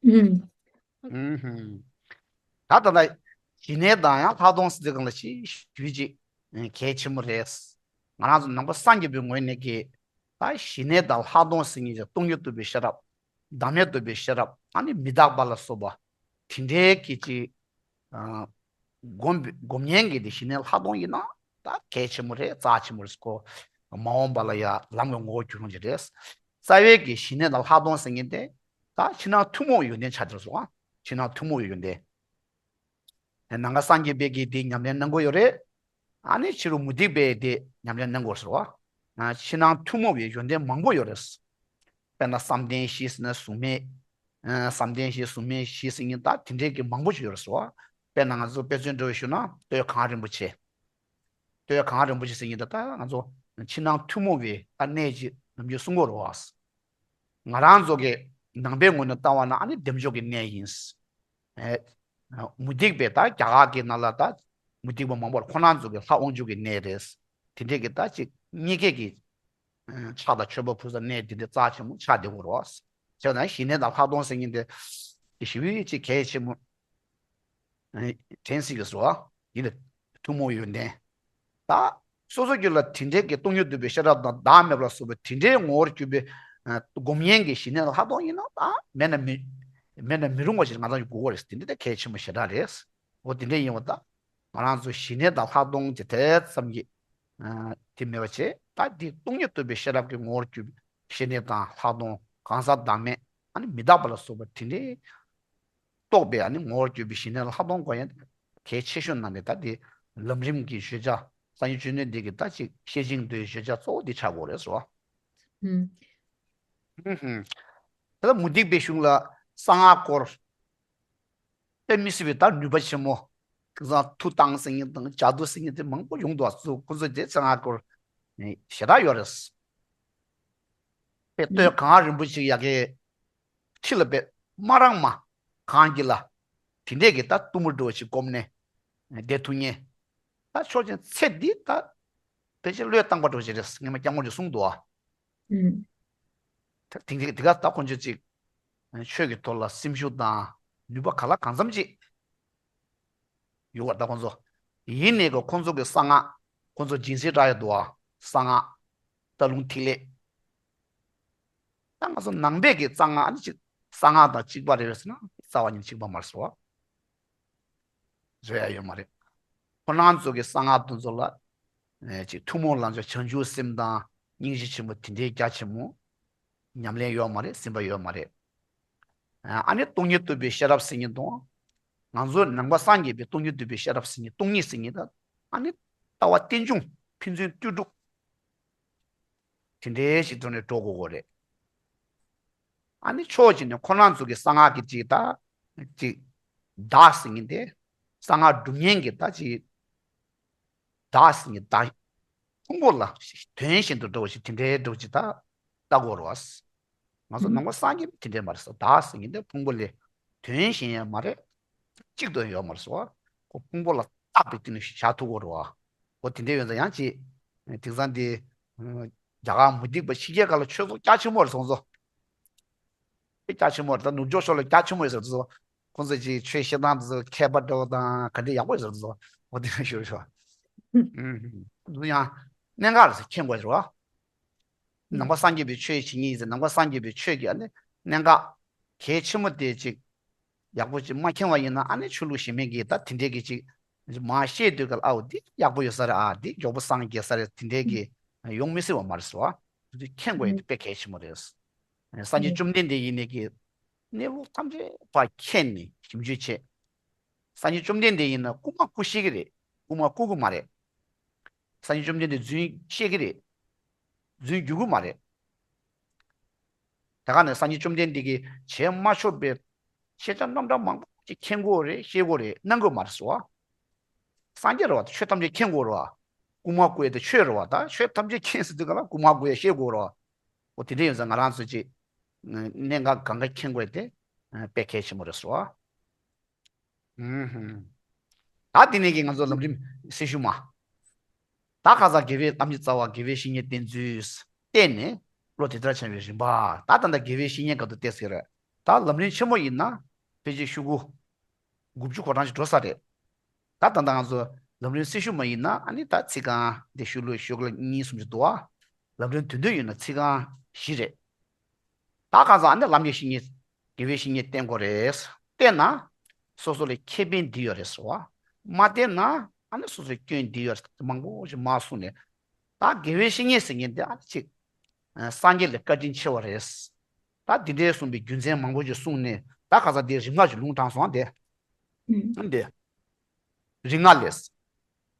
ཨུམ། ཨུམ་ཧུམ། ད་ད་ལྟ་ཞི་གནས་དང་ཡང་ལྷག་མཐོང་ཟེར་དུས་སྒང་ལ་ཅིག་ཞུས་ཅིག་གལ་ཆེན་པོ་རེད། ང་རང་ཚོ་ནང་པ་སངས་རྒྱས་པའི་ངོས་ནས་ཀྱི་ད་ཞི་གནས་དང་ལྷག་མཐོང་ཟེར་མཁན་གྱི་སྟོང་ཉིད་རྟོགས་པའི་ཤེས་རབ། བདག་མེད་རྟོགས་པའི་ཤེས་རབ། ཨ་ནི་མི་རྟག་པ་ལ་སོགས་པ་དེ་འདྲའི་གི་ཅིག་ཨ་སྒོམ་སྒོམ་ཉན་གྱི་དེ་ཞི་གནས་ལྷག་མཐོང་ཡིན་ན་ད་གལ་ཆེན་པོ་རེད། རྩ་ཆེན་པོ་རེད་ཁོ། མ་འོངས་པ་ལ་ཡང་ལམ་གྱི་ངོ་བོ་གྱུར་ཡོང་གི་རེད། རྩ་བའི་གི་ཞི་གནས་དང་ལྷག་མཐོང་ཟེར་མཁན་དེ་ད་ཕྱི་ནང་ཐུན་མོང་བའི་ཡོན་ཏན་ཆགས་བསྡད་སོང་ཨ། ཕྱི་ནང་ཐུན་མོང་བའི་ཡོན་ཏན། ནང་པ་སངས་རྒྱས་པའི་གི་དེ་ཉམས་ལེན་གནང་གི་ཡོད་རེད། ཨ་ནི་ཕྱི་རུ་མུ་སྟེགས་པའི་དེ་ཉམས་ལེན་གནང་གི་ཡོད་རེད་བ། ཕྱི་ནང་ཐུན་མོང་བའི་ཡོན་ཏན་མང་པོ་ཡོད་རེད། དཔེར་ན་བསམ་གཏན་བཞི་ཟེར་ན་གཟུགས་མེད། ཨ་བསམ་གཏན་བཞི་གཟུགས་མེད་བཞི་ཟེར་མཁན་ད་དེ་འདྲའི་གི་མང་པོ་ཞིག་ཡོད་རེད་ཟེར་བ། དཔེར་ན་ང་ཚོ་དཔེ་མཚོན་འདྲ་བོ་ཞུ་ན་སྟོད་གངས་རིན་པོ་ཆེ། སྟོད་གངས་རིན་པོ་ཆེ་ཟེར་མཁན་ད་ད་ང་ཚོ་ཕྱི་ནང་ཐུན་མོང་བའི་ད་གནས་ཀྱི་ནམ་རྒྱུན་གསུང་གི་ཡོད་རེད་བ། ང་རང་ཚོ་གི་ནང་པའི་ངོས་ནས་ལྟ་བ་ན་ཨ་ནི་བདེ་མཆོག་གི་གནས་ཡིན། ཨེ། མུ་སྟེགས་པའི་ད་རྒྱ་གར་གྱི་ནང་ལ་ད་མུ་སྟེགས་པ་མང་པོ་ཁོ་རང་ཚོ་གི་ལྷ་དབང་ཕྱུག་གི་གནས་རེད། དེ་འདྲས་ཀྱི་ད་ཅིག་གཉིས་ཀས་ཀྱི་ཕྱག་དང་མཆོད་པ་ཕུལ་ས་གནས་དེ་འདྲ་རྩ་ཆེན་པོ་ཆགས་བསྡད་ཡོད་རེད་བ། བྱས་ན་ཞི་གནས་དང་ལྷག་མཐོང་ཟེར་མཁན་དེ་ཞེ་པོ་ཅིག་གལ་ཆེན་པོ་དྲན་སྲིད་ཀྱི་བཟོ་བ་ཡིན་ལ། ཐུན་མོང་ཡོན་ཏན། ད་སོ་སོ་རྒྱུད་ལ་དེ་འདྲའི་གི་སྟོང་ཉིད་རྟོགས་པའི་ཤེས་རབ་དང་བདག་མེད་པ་ལ་སོགས་པའི་དེ་འདྲའི་ངོ་བོར་གྱུར་པའི་སྒོམ་ཡན་གྱི་ཞི་གནས་ལ་ལྷག་མཐོང་ཡིན་ན་ད་མེད་ན་མི་མེད་ན་མི་རུང་བ་ཞིག་ང་ཚོ་ཡི་དགོས་པ་རེད། དེ་འདྲ་ད་གལ་ཆེན་པོ་ཞེ་དྲག་རེད། འོ་དེ་འདྲ་ཡིན་པ་ད་ང་རང་ཚོ་ཞི་གནས་དང་ལྷག་མཐོང་གི་དེ་ཙམ་གྱི་དེ་མེད་པ་བྱས་ད་འདི་སྟོང་ཉིད་རྟོགས་པའི་ཤེས་རབ་ཀྱི་ངོ་བོར་གྱུར་པའི་ཞི་གནས་དང་ལྷག་མཐོང་གང་ཟག་བདག་མེད་ཨ་ནི་མི་རྟག་པ་ལ་སོགས་པ་དེ་འདྲའི་རྟོགས་པའི་ཨ་ནི་ངོ་བོར་གྱུར་པའི་ཞི་གནས་ལ་ལྷག་མཐོང་དགོས་ཡ་གལ་ཆེ་ཤོས་ནང་ནས་ད་དེ་ལམ་རིམ་གྱི་བརྗོད་བྱ་སངས་རྒྱས་བཅོམ་ལྡན་འདས་ཀྱི་ད་ཅིག་བཤད་བྱ་མདོའི་བརྗོད་བྱ་གཙོ་བོ་འདི་ཆགས་དགོས་རེད་ཟེར་བ། ཧུམ། ཧུམ་ཧུམ། ད་ལྟ་མུ་སྟེགས་པའི་གཞུང་ལ་གསང་སྔགས་སྐོར་དཔེ་མི་སྲིད་པའི་ད་ནུས་པ་ཆེན་མོ། ཁ་སང་མཐུ་བཏང་ཟེར་མཁན་དང་ཇ་དུ་ཟེར་མཁན་དེ་མང་པོ་ཡོང་འདུག་ཁོ་ཚོ་དེ་གསང་སྔགས་སྐོར་ ཞེ་དྲག་ཡོད་རེད། དཔེ་ལྟོས་གངས་རིན་པོ་ཆེ་ཡ་གི་ཁྲི་ལ་དཔེ་མ་རང་མ་གངས་ཀྱི་ལ་དེ་འདྲས་ཀྱི་ད་གཏུམ་མོ་འགྲོ་བ་ཞིག་བསྒོམས་ནས་བསྡད་ཐུབ་མཁན། ད་ཆོས་ཅན་ཚེ་འདི་ད་ཕལ་ཆེར་བློས་བཏང་པ་འགྲོ་བ་ཞིག་རེད། སྔོན་མ་སྐྱབས་མགོན་གྱིས་གསུངས་འདུག་ཨ། ད་དེང་དེ་དེ་ག་ད་ཁོང་ཚོས་ཅིག་ཆོས་ཀྱི་ཐོག་ལ་སེམས་ཤུགས་དང་ནུས་པ་ག་ལ་གང་འཚམ་ཅིག་ཡོད་པ། ད་ཁོང་ཚོ་ཡིན་ནའི་གི་ཁོང་ཚོ་གི་གསང་སྔགས་ཁོང་ཚོ་སྦྱིན་སྲེག་རག་ཡ་འདུག་ཨ། གསང་སྔགས་རྟ་ལུང་ཐིག་ལེ། ད་ང་ཚོ་ནང་པའི་གི་གསང་སྔགས་ཨ་ནི་ཅིག་གསང་སྔགས་དང་གཅིག་པ་རེད་པས་ཟེར་ན་རྩ་བ་ཉིད་གཅིག་པ་མ་རེད་ཟེར་བ། བཟོ་ཡ་ཡོད་མ་རེད། ཁོ་རང་ཚོ་གི་གསང་སྔགས་དེ་ཚོ་ལ་ཨེ་ཅིག་ཐུན་མོང་ལམ་སྦྱོར་བྱང་ཆུབ་སེམས་དང་སྙིང་རྗེ་ཆེན་པོ་དེ་འདྲའི་རྒྱ་ཆེན་མོ་ཉམས་ལེན་ཡོད་མ་རེད། ཟིན་པ་ཡོད་མ་རེད། ཨ་ནི་སྟོང་ཉིད་རྟོགས་པའི་ཤེས་རབ་ཟེར་མཁན་དང་། ང་ཚོ་ནང་པ་སངས་རྒྱས་པའི་སྟོང་ཉིད་རྟོགས་པའི་ཤེས་རབ་ཟེར་མཁན་སྟོང་ཉིད་ཟེར་མཁན་དང་། ཨ་ནི་ལྟ་བ་རྟེན་འབྱུང་ཕན་ཚུན་ལྟོས་གྲུབ། དེ་འདྲའི་ཞིག་ཐོག་ནས་འགྲོ་དགོས་དགོས་རེད། ཨ་ནི་ཕྱོགས་གཅིག་ནས་ཁོ་རང་ཚོ་གི་གསང་སྔགས་ཀྱི་ཅིག་ད་ཅིག་བདག་ཟེར་མཁན་དེ། གསང་སྔགས་སྒྲུབ་མཁན་གྱི་ད་ཅིག་བདག་ཟེར་མཁན་བདག་ཕུང་པོ་ལ་དོན་གཞན་དུ་འགྲོ་བ་ཞིག་དེ་འདྲའི་འགྲོ་ཅིག་ད་ལྟ་དགོས་རེད་བ། ང་ཚོ་ནང་པ་སངས་རྒྱས་པ་དེ་འདྲས་མ་རེད་ཟེར། བདག་ཟེར་མཁན་དེ་ཕུང་པོ་ལས་དོན་གཞན་ཡང་མ་རེད། གཅིག་ཏུ་ཡོད་མ་རེད་ཟེར་བ། ཁོ་ཕུང་པོ་ལ་བཏགས་པའི་སྟེང་ནས་བཞག་ཐུབ་དགོས་རེད་བ། ཁོ་དེ་འདྲས་ཡོད་ཙང་ཡང་ཅིག་དེང་སང་དེ་རྒྱ་གར་མུ་སྟེགས་པ་ཕྱི་རྒྱལ་ཁག་ལ་ཆོས་ཚོགས་རྒྱ་ཆེན་པོ་རེད་སོང་ཙང་། དཔེ་རྒྱ་ཆེན་པོ་རེད། ད་ནུབ་ཕྱོགས་ཕྱོགས་ལ་རྒྱ་ཆེན་པོ་ཡོད་ཟེར་དུས་ཁོང་ཚོས་ཅིག་ཆོས་བཤད་སྟངས་དེ་ཚོ་མཁས་པ་འདྲ་བོ་དང་ག་འདྲས་ཡག་པོ་ཡོད་ཟེར་དུས་འོ་དེ་ནས་ཞུ་ཞུ། ཨུམ། དེ་ཚོ་ཡང་གནད་འགག་རེད་ཟེར། མཁྱེན་དགོས་རེད་བ། ནང་པ་སངས་རྒྱས་པའི་ཆོས་བྱེད་ངེས་ཡིན་ཟེར། ནང་པ་སངས་རྒྱས་པའི་ཆོས་ཀྱི་ཨ་ནི་གནད་འགག་གལ་ཆེན་པོ་དེ་ཅིག་ཡག་པོ་ཅིག་མ་མཁྱེན་པ་ཡིན་ན། ཨ་ནི་ཆོས་ལུགས་གཞན་མའི་གི་ད་དེ་འདྲས་ཀྱི་ཅིག་མར་བཤད་དུས་ག་ལ་ཨའོ་འདི་ཡག་པོ་ཡོད་ས་རེད། ཨ་འདི་མགྱོགས་པོ་སངས་རྒྱས་ས་རེད། དེ་འདྲས་ཀྱི་ཡོང་མི་སྲིད་པ་མ་རེད་ཟེར་བ། དེ་ཚོ་མཁྱེན་དགོས་ཡ་དེ་དཔེ་གལ་ཆེན་པོ་རེད། སངས་རྒྱས་བཅོམ་ལྡན་འདས་ཡིན་ནའི་གི་གནས་ལུགས་ཐམས་ཅད་པ་མཁྱེན་ནས་ཞིབ་འཇུག་བྱས། སངས་རྒྱས་བཅོམ་ལྡན་འདས་ཡིན་ན་རྐུ་མ་རྐུ་ཤེས་ཀྱི་རེད། རྐུ་མ་རྐུ་གི་མ་རེད། སངས་རྒྱས་བཅོམ་ལྡན་འདས་རྫུན་བཤད་ཀྱི་རེད། རྫུན་རྒྱུག་གི་མ་རེད། ད་ག་ནས་སངས་རྒྱས་བཅོམ་ལྡན་འདས་ཀྱིས་བྱས་མ་ཆོག་པའི་ཤེས་བྱ་རྣམ་གྲངས་མང་པོ་ཅིག་མཁྱེན་དགོས་རེད། ཤེས་དགོས་རེད། གནང་དགོས་མ་རེད་ཟེར་བ། སངས་རྒྱས་རེད་བ། ད་ཆོས་ཐམས་ཅད་མཁྱེན་དགོས་རེད་བ། རྐུ་མ་རྐུ་ཡ་དེ་ཆོས་རེད་བ། ད་ཆོས་ཐམས་ཅད་མཁྱེན་ཟེར་དུས་ག་ལ་རྐུ་མ་རྐུ་ཡ་ཤེས་དགོས་རེད་བ། འོ་དེ་འདྲ་ཡིན་ཙང་ང་རང་ཚོས་ཅིག་གནད་འགག་གང་ག་མཁྱེན་དགོས་དེ་དཔེ་གལ་ཆེན་པོ་རེད་ཟེར་བ། ཨུམ་ཧུམ། ད་དེ་ནས་ཀྱི་ང་ཚོ་ལམ་རིམ་སེ་ཤུ་མ། ད་ཁ་སང་དགེ་བའི་རྣམ་དབྱེ་རྩ་བ། དགེ་བའི་བཤེས་གཉེན་བསྟེན་ཚུལ་བསྟན་ནས་བློ་དེ་ལྟར་འཆང་བའི་རིམ་པ། ད་ད་ལྟ་དགེ་བའི་བཤེས་གཉེན་སྐབས་དུ་བལྟས་ཟེར་རེད། ད་ལམ་རིམ་ཆེན་མོ་ཡིན་ན་ཕལ་ཆེར་ཤོག་གུ་དགུ་བཅུ་གོ་གྲངས་ཤིག་འགྲོ་ས་རེད། ད་ད་ལྟ་ང་ཚོ་ལམ་རིམ་སེ་ཤུ་མ་ཡིན་ན་ཨ་ནི་ད་ཚིག་རྐང་དེ་ཤོ་ལོ་ཤོ་ལོ་གཉིས་གསུམ་ཞིག་འདུག་ཨ། ལམ་རིམ་དོན་བསྡུ་ཡིན་ན་ཚིག་རྐང་བཞི་རེད། ད་ག་ས་ཨ་ནི་ལམ་གྱི་བཤེས་གཉེན། དགེ་བའི་བཤེས་གཉེན་བསྟེན་དགོས་རེད། བསྟེན་ན་སོ་སོ་ལ་ཁེ་ཕན་འདི་ཡོད་རེད་ཟེར་བ། མ་བསྟེན་ན་ཨ་ནི་སོ་སོའི་སྐྱོན་འདི་ཡོད་རེད། མང་པོ་ཞིག་མ་གསུངས་ནས། ད་དགེ་བའི་བཤེས་གཉེན་ཟེར་མཁན་དེ་ཨ་ནི་ཅིག་སངས་རྒྱས་ལས་བཀའ་དྲིན་ཆེ་བ་རེད། ད་འདི་འདྲའི་གསུངས་པའི་རྒྱུ་མཚན་མང་པོ་ཞིག་གསུངས་ནས། ད་ག་ས་དེའི་རིམ་ལྔ་ཞིག་ལུང་དྲངས་སོང་དེ། ཨ་ནི་དེ། རིམ་ལྔ་ལས།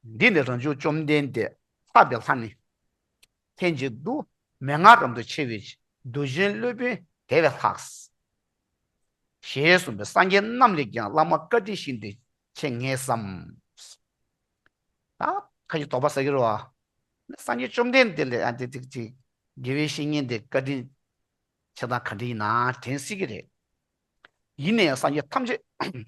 འདི་ནི་རང་བྱུང་བཅོམ་ལྡན་འདས། ལྷག་པའི་ལྷ་ནི། ལྷན་ཅིག་ཏུ། མན་ངག་རབ་ཏུ་ཕྱེ་བའི་ཕྱིར། གདུལ་བྱའི་སློབ་དཔོན་དེ་བས་ལྷག། ཞེས་གསུངས་པས། སངས་རྒྱས་རྣམས་ལས་ཀྱང་བླ་མ་བཀའ་དྲིན་ཤིན་ཏུ་ཆེ་ངེས་སམ། ད་ཁ་ཅིག་དོགས་པ་ཟ་གི་རེད་བ། སངས་རྒྱས་བཅོམ་ལྡན་འདས་ལས་ཨ་དེ་ཅིག་ཅིག་དགེ་བའི་བཤེས་གཉེན་དེ་བཀའ་དྲིན་ཆེ་སྟངས་ག་འདྲ་ཡིན་ན་དྲན་སྲིད་ཀྱི་རེད། ཡིན་ནའི་སངས་རྒྱས་ཐམས་ཅད་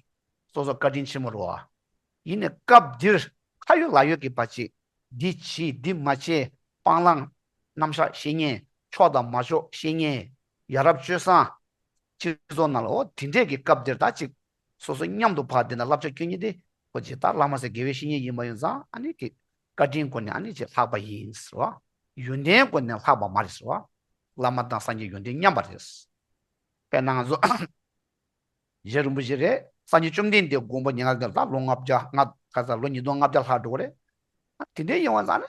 སོ་སོ་བཀའ་དྲིན་ཆེན་མོ་རེད་བ། ཡིན་ནའི་སྐབས་འདིར་ཁ་ཡོད་ལག་ཡོད་ཀྱི་བར་ཆད། འདི་བྱེད་འདི་མ་བྱེད། སྤང་བླང་རྣམ་གཞག་བཤད་མཁན། ཆོག་དང་མ་ཆོག་བཤད་མཁན། ཡ་རབས་སྤྱོད་བཟང་སྤྱི་ཚོགས་ནང་ལ། འོ་དེ་འདྲས་ཀྱི་སྐབས་འདིར་ད་ཅིག་སོ་སོ་མཉམ་དུ་ཕར་བསྡད་ན་བསླབ་བྱ་སྐྱོན་མཁན་དེ་ཁོ་ཅིག་ད་བླ་མ་ཟེར་དགེ་བའི་བཤེས་གཉེན་ཡིན་པ་ཡིན་ཙང་ཨ་ནི་ཀྱི་བཀའ་དྲིན་སྒོ་ནས་ཨ་ནི་ཅིག་ལྷག་པ་ཡིན་ཟེར་བ། ཡོན་ཏན་སྒོ་ནས་ལྷག་པ་མ་རེད་ཟེར་བ། བླ་མ་དང་སངས་རྒྱས་ཡོན་ཏན་མཉམ་པ་རེད། དཔེར་ན་ང་ཚོ་རྗེ་རིན་པོ་ཆེ་རེད། སངས་རྒྱས་བཅོམ་ལྡན་འདས་དགོངས་པ་ཉན་ཁ་ལ་ལོ་ལྔ་བརྒྱ་ལྔ་ཁ་ས་ལོ་ཉིས་སྟོང་ལྔ་བརྒྱ་ལྷག་འགྲོ་གི་རེད། དེ་འདྲའི་ཡིན་པ་ཙང་ནི་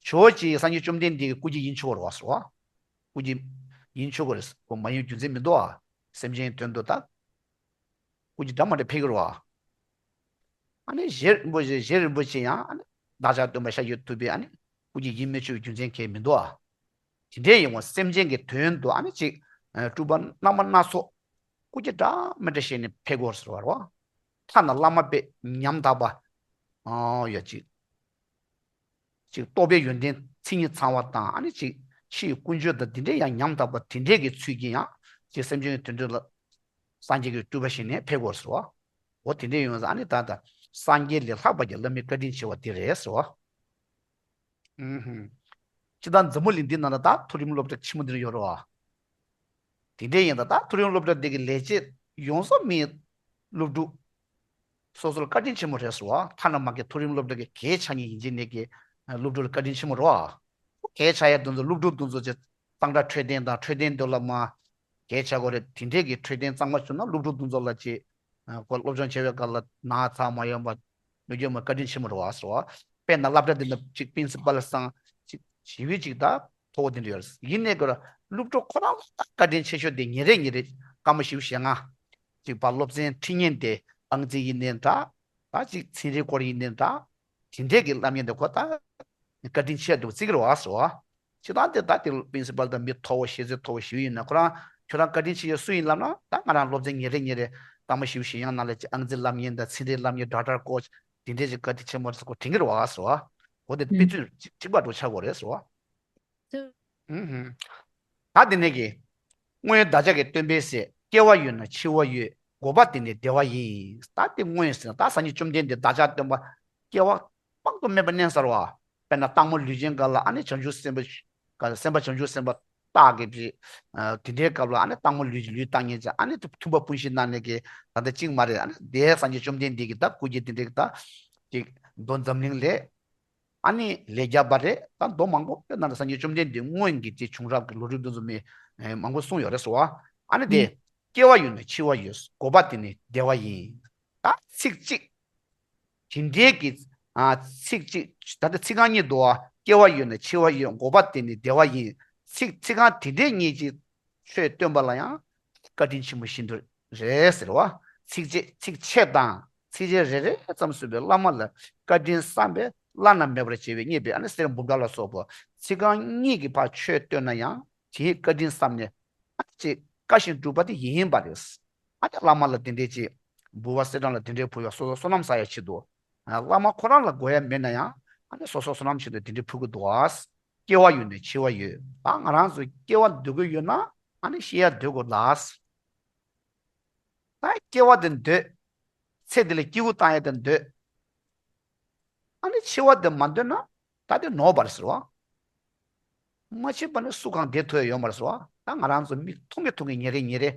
ཇོ་བོ་རྗེ་སངས་རྒྱས་བཅོམ་ལྡན་འདས་ཀྱི་སྐུ་སྐྱེ་ཡིན་ཆོག་གི་རེད་བ་ཟེར་བ། སྐུ་སྐྱེ་ཡིན་ཆོག་གི་རེད། ཁོ་མ་ཡིན་རྒྱུ་མཚན་མི་འདུག་ཨ། སེམས་ཅན་དོན་དུ་ད་སྐུ་སྐྱེ་འདྲ་མ་འདྲ་ཕེབས་ཀྱི་རེད་བ། ཨ་ནི་རྗེ་རིན་པོ་ཆེ་རྗེ་རིན་པོ་ཆེ་ཡང་ཨ་ནི་བདག་ཅག་སྟོན་པ་ཤཱཀྱ་ཐུབ་པའི་ཨ་ནི་སྐུ་སྐྱེ་ཡིན་མི་ཆོག་རྒྱུ་མཚན་གང་ཡང་མི་འདུག་ཨ། དེ་འདྲའི་ཡིན་པ་སེམས་ཅན་གྱི་དོན་དུ་ཨ་ནི་ཅིག་སྤྲུལ་པ་རྣམ་པ་སྣ་ཚོགས་སྐུ་སྐྱེ་འདྲ་མི་འདྲ་བྱས་ནས་ཕེབས་ཀྱི་ཡོད་ཟེར་བ་རེད་བ། ཐ་ན་བླ་མ་དཔེ་ཉམ་ཐག་པ་ཡ་ཅིག་ཅིག་རྟོགས་པའི་ཡོན་ཏན་མཚན་ཉིད་ཚང་བ་དང་། ཨ་ནི་ཅིག་ཕྱིའི་ཀུན་སྤྱོད་དང་དེ་འདྲའི་ཡང་ཉམ་ཐག་པ་དེ་འདྲའི་གི་ཚུལ་གྱིས་ཡང་ཅིག་སེམས་ཅན་གྱི་དོན་སྒྲུབ་ལ་སངས་རྒྱས་ཀྱི་སྤྲུལ་པ་བཞེས་ནས་ཕེབས་དགོས་སོ། འོ་དེ་འདྲའི་ཡོང་ཙང་ཨ་ནི་ད་ལྟ་སངས་རྒྱས་ལས་ལྷག་པ་གི་བླ་མའི་བཀའ་དྲིན་ཆེ་བ་དེ་རེད་ཟེར་བ། ཨུ་ཧུམ། སྤྱིར་བཏང་འཛམ་བུ་གླིང་འདི་ནང་ལ་ད་མཐོ་རིམ་སློབ་གྲྭ་ཆེན་མོ་འདི་རུ་ཡོད་རེད་བ། དེ་འདྲའི་ཡིན་ད་ད་མཐོ་རིམ་སློབ་གྲྭ་འདི་གི་ལས་བྱེད་ཡོངས་རྫོགས་མི་སློབ་ཕྲུག་སོ་སོ་ལ་བཀའ་དྲིན་ཆེན་མོ་རེད་ཟེར་བ། ཐ་ན་མ་གི་མཐོ་རིམ་སློབ་གྲྭ་གི་གས་ཆགས་མཁན་ཡིན་གཅིག་མིན་གཅིག་སློབ་ཕྲུག་ལ་བཀའ་དྲིན་ཆེན་མོ་རེད་བ། གས་ཆགས་ཡ་དེ་ཚོ་སློབ་ཕྲུག་དེ་ཚོ་ཅིག་གཙང་སྦྲ་འཕྲོད་བསྟེན་དང་འཕྲོད་བསྟེན་དེ་ལ་མ་གས་ཆགས་དགོས་རེད། དེ་འདྲའི་གི་འཕྲོད་བསྟེན་གཙང་མ་བྱུང་ན་སློབ་ཕྲུག་དེ་ཚོ་ལ་ཅིག་ཁོ་སློབ་སྦྱོང་བྱེད་པའི་སྐབས་ལ་ན་ཚ་མ་ཡོང་བ་མི་རྒྱུ་མ་བཀའ་དྲིན་ཆེན་མོ་རེད་བ་ཟེར་བ། དཔེར་ན་སློབ་གྲྭ་འདི་ན་ཅིག་པིན་སི་པལ་སང་ཅིག་ཞི་བའི་ཅིག་ད་མཐོ་བོ་དེ་འདྲ་ཡོད་རེད། ཡིན་ནའི་ཁོ་ར་སློབ་ཕྲུག་ཁོ་རང་ལ་ད་བཀའ་དྲིན་ཆེ་ཤོས་དེ་ཉིན་རེ་ཉིན་རེ་སྐར་མ་བཞི་བཅུ་ཞེ་ལྔ་ཅིག་ཕར་སློབ་ཚན་ཁྲིད་མཁན་དེ་ཨང་རྩིས་ཡིན་ནའི་འདྲ། ད་ཅིག་ཚན་རིག་སྐོར་ཡིན་ནའི་འདྲ། དེ་འདྲས་ཀྱི་བསླབ་མཁན་དེ་ཁོ་ད་བཀའ་དྲིན་ཆེ་འདུག་བརྩི་གི་རེད་བ་ཟེར་བ། ཅི་ད་དེ་ད་དེ་པིན་སི་པལ་དང་མི་མཐོ་བོ་ཤེས་ཚད་མཐོ་བོ་ཞིག་ཡིན་ན་ཁོ་རང་ཁྱོད་རང་བཀའ་དྲིན་ཆེ་ཡོད་སུ་ཡིན་ལབ་ན། ད་ང་རང་སློབ་ཚན་ཉིན་རེ་ཉིན་རེ་སྐར་མ་བཞི་བཅུ་ཞེ་ལྔ་ནང་ལ་ཅིག་ཨང་རྩིས་བསླབ་མཁན་དང་ཚན་རིག་བསླབ་མཁན་ཌོག་ཊར་སྐོར་དེ་འདྲས་ཅིག་བཀའ་དྲིན་ཆེན་མོ་རེད་ཟེར་ཁོ་དྲན་གི་རེད་བ་ཟེར་བ། འོ་དེ་དཔེ་མཚོན་གཅིག་པ་འགྲོ་ཆགས་དགོས་རེད་ཟེར་བ། ཨུ་ཧུམ། ད་དེ་ནས་ཀྱི། སྔོན་བདག་ཅག་གི་སྟོན་པས་ཟེར། སྐྱེ་བ་ཡོད་ན་འཆི་བ་ཡོད། འགོག་པ་དེ་ནི་བདེ་བ་ཡིན། ད་དེ་སྔོན་ཟེར་ན་ད་སངས་རྒྱས་བཅོམ་ལྡན་འདས་བདག་ཅག་སྟོན་པ་སྐྱེ་བ་དཔག་ཏུ་མེད་པ་བསྣན་ཚར་བ། དཔེར་ན་སྟག་མོ་ལུས་ཅན་སྒང་ལ་ཨ་ནི་བྱང་ཆུབ་སེམས་དཔའ་སེམས་དཔའ་བྱང་ཆུབ་སེམས་དཔའ་སྟག་གི་བི་དེ་འདྲའི་སྐབས་ལ་ཨ་ནི་སྟག་མོ་ལུས་ལུས་བཏང་མཁན་ཅིག་ཨ་ནི་མཐུན་པ་སྤུན་བཞི་གནང་ནས་ཀྱི་ད་ལྟ་གཅིག་མ་རེད། ཨ་ནི་དེ་སངས་རྒྱས་བཅོམ་ལྡན་འདས་ཀྱི་ད་སྐུ་སྐྱེ་དེ་འདྲའི་ད་ཅིག་མདོ་འཛམ་གླིང་ལས། ཨ་ནི་ལས་བརྒྱ་པ་རེད། ད་མདོ་མང་པོ་དཔེར་ན་སངས་རྒྱས་བཅོམ་ལྡན་འདས་སྔོན་གྱི་དེ་བྱུང་རབས་ཀྱི་ལོ་རྒྱུས་འདི་ཚོ་མི་མང་པོ་གསུངས་ཡོད་རེད་ཟེར་བ། ཨ་ནི་དེ་སྐྱེ་བ་ཡོད་ན་འཆི་བ་ཡོད། འགོག་པ་དེ་ནི་བདེ་བ་ཡིན། ད་ཚིག་གཅིག་དེ་འདྲའི་གི་ཚིག་གཅིག་ད་ལྟ་ཚིག་རྐང་གཉིས་འདུག་བ། སྐྱེ་བ་ཡོད་ན་འཆི་བ་ཡོད། འགོག་པ་དེ་ནི་བདེ་བ་ཡིན། ཚིག་ཚིག་རྐང་དེ་འདྲའི་གཉིས་ཀྱི་ཆོས་སྟོན་པ་ལ་ཡང་བཀའ་དྲིན་ཆེན་པོ་ཤིན་ཏུ་རེད་ཟེར་བ། ཚིགས་བཅད་ཚིགས་བཅད་དང་ཚིགས་བཅད་རེ་རེ་ཙམ་གསུངས་པའི་བླ་མ་ལ་བཀའ་དྲིན་བསམ་པས་བླ་ན་མེད་པར་བྱས་པས་མཉེས་པའི་ཨ་ནི་གསེར་འབུམ་ཕྲག་ལ་སོགས་པ་ཚིག་རྐང་གཉིས་ཀྱིས་ཕར་ཆོས་བསྟན་ན་ཡང་དེའི་བཀའ་དྲིན་བསམ་ནས་ཨ་ནི་ཅིག་བཀའ་བཞིན་སྒྲུབ་པ་དེ་ཡིན་པ་རེད། ཨ་ནི་བླ་མ་ལ་དེ་འདྲའི་ཅིག་འབུལ་བ་གསེར་སྦྲང་ལ་དེ་འདྲའི་ཕུལ་བ་སོ་སོ་བསོད་ནམས་བསགས་ཡ་ཆེད་དུ། བླ་མ་ཁོ་རང་ལ་དགོས་ཡ་མེད་ན་ཡང་ཨ་ནི་སོ་སོ་བསོད་ནམས་ཆེད་དུ་དེ་འདྲའི་ཕུལ་གི་འདུག་ཨ། སྐྱེ་བ་ཡོད་ན་འཆི་བ་ཡོད། ད་ང་རང་ཚོ་སྐྱེ་བ་འདོད་ཀྱི་ཡོད་ན་ཨ་ནི་ཤི་ཡ་འདོད་དགོས་ལ། ད་སྐྱེ་བ་དེ་འདོད། ཚེ་འདི་ལ་སྐྱིད་པོ་བཏང་ཡ་དེ་འདོད། ཨ་ནི་འཆི་བ་དེ་མ་འདོད་ན་ད་དེ་ནོར་བ་རེད་ཟེར་བ། མ་འཆི་བ་ནི་སུ་གང་བདེ་ཐུབ་ཡ་ཡོད་མ་རེད་ཟེར་བ། ད་ང་རང་ཚོ་མིག་མཐོང་གི་མཐོང་གི་ཉིན་རེ་ཉིན་རེ་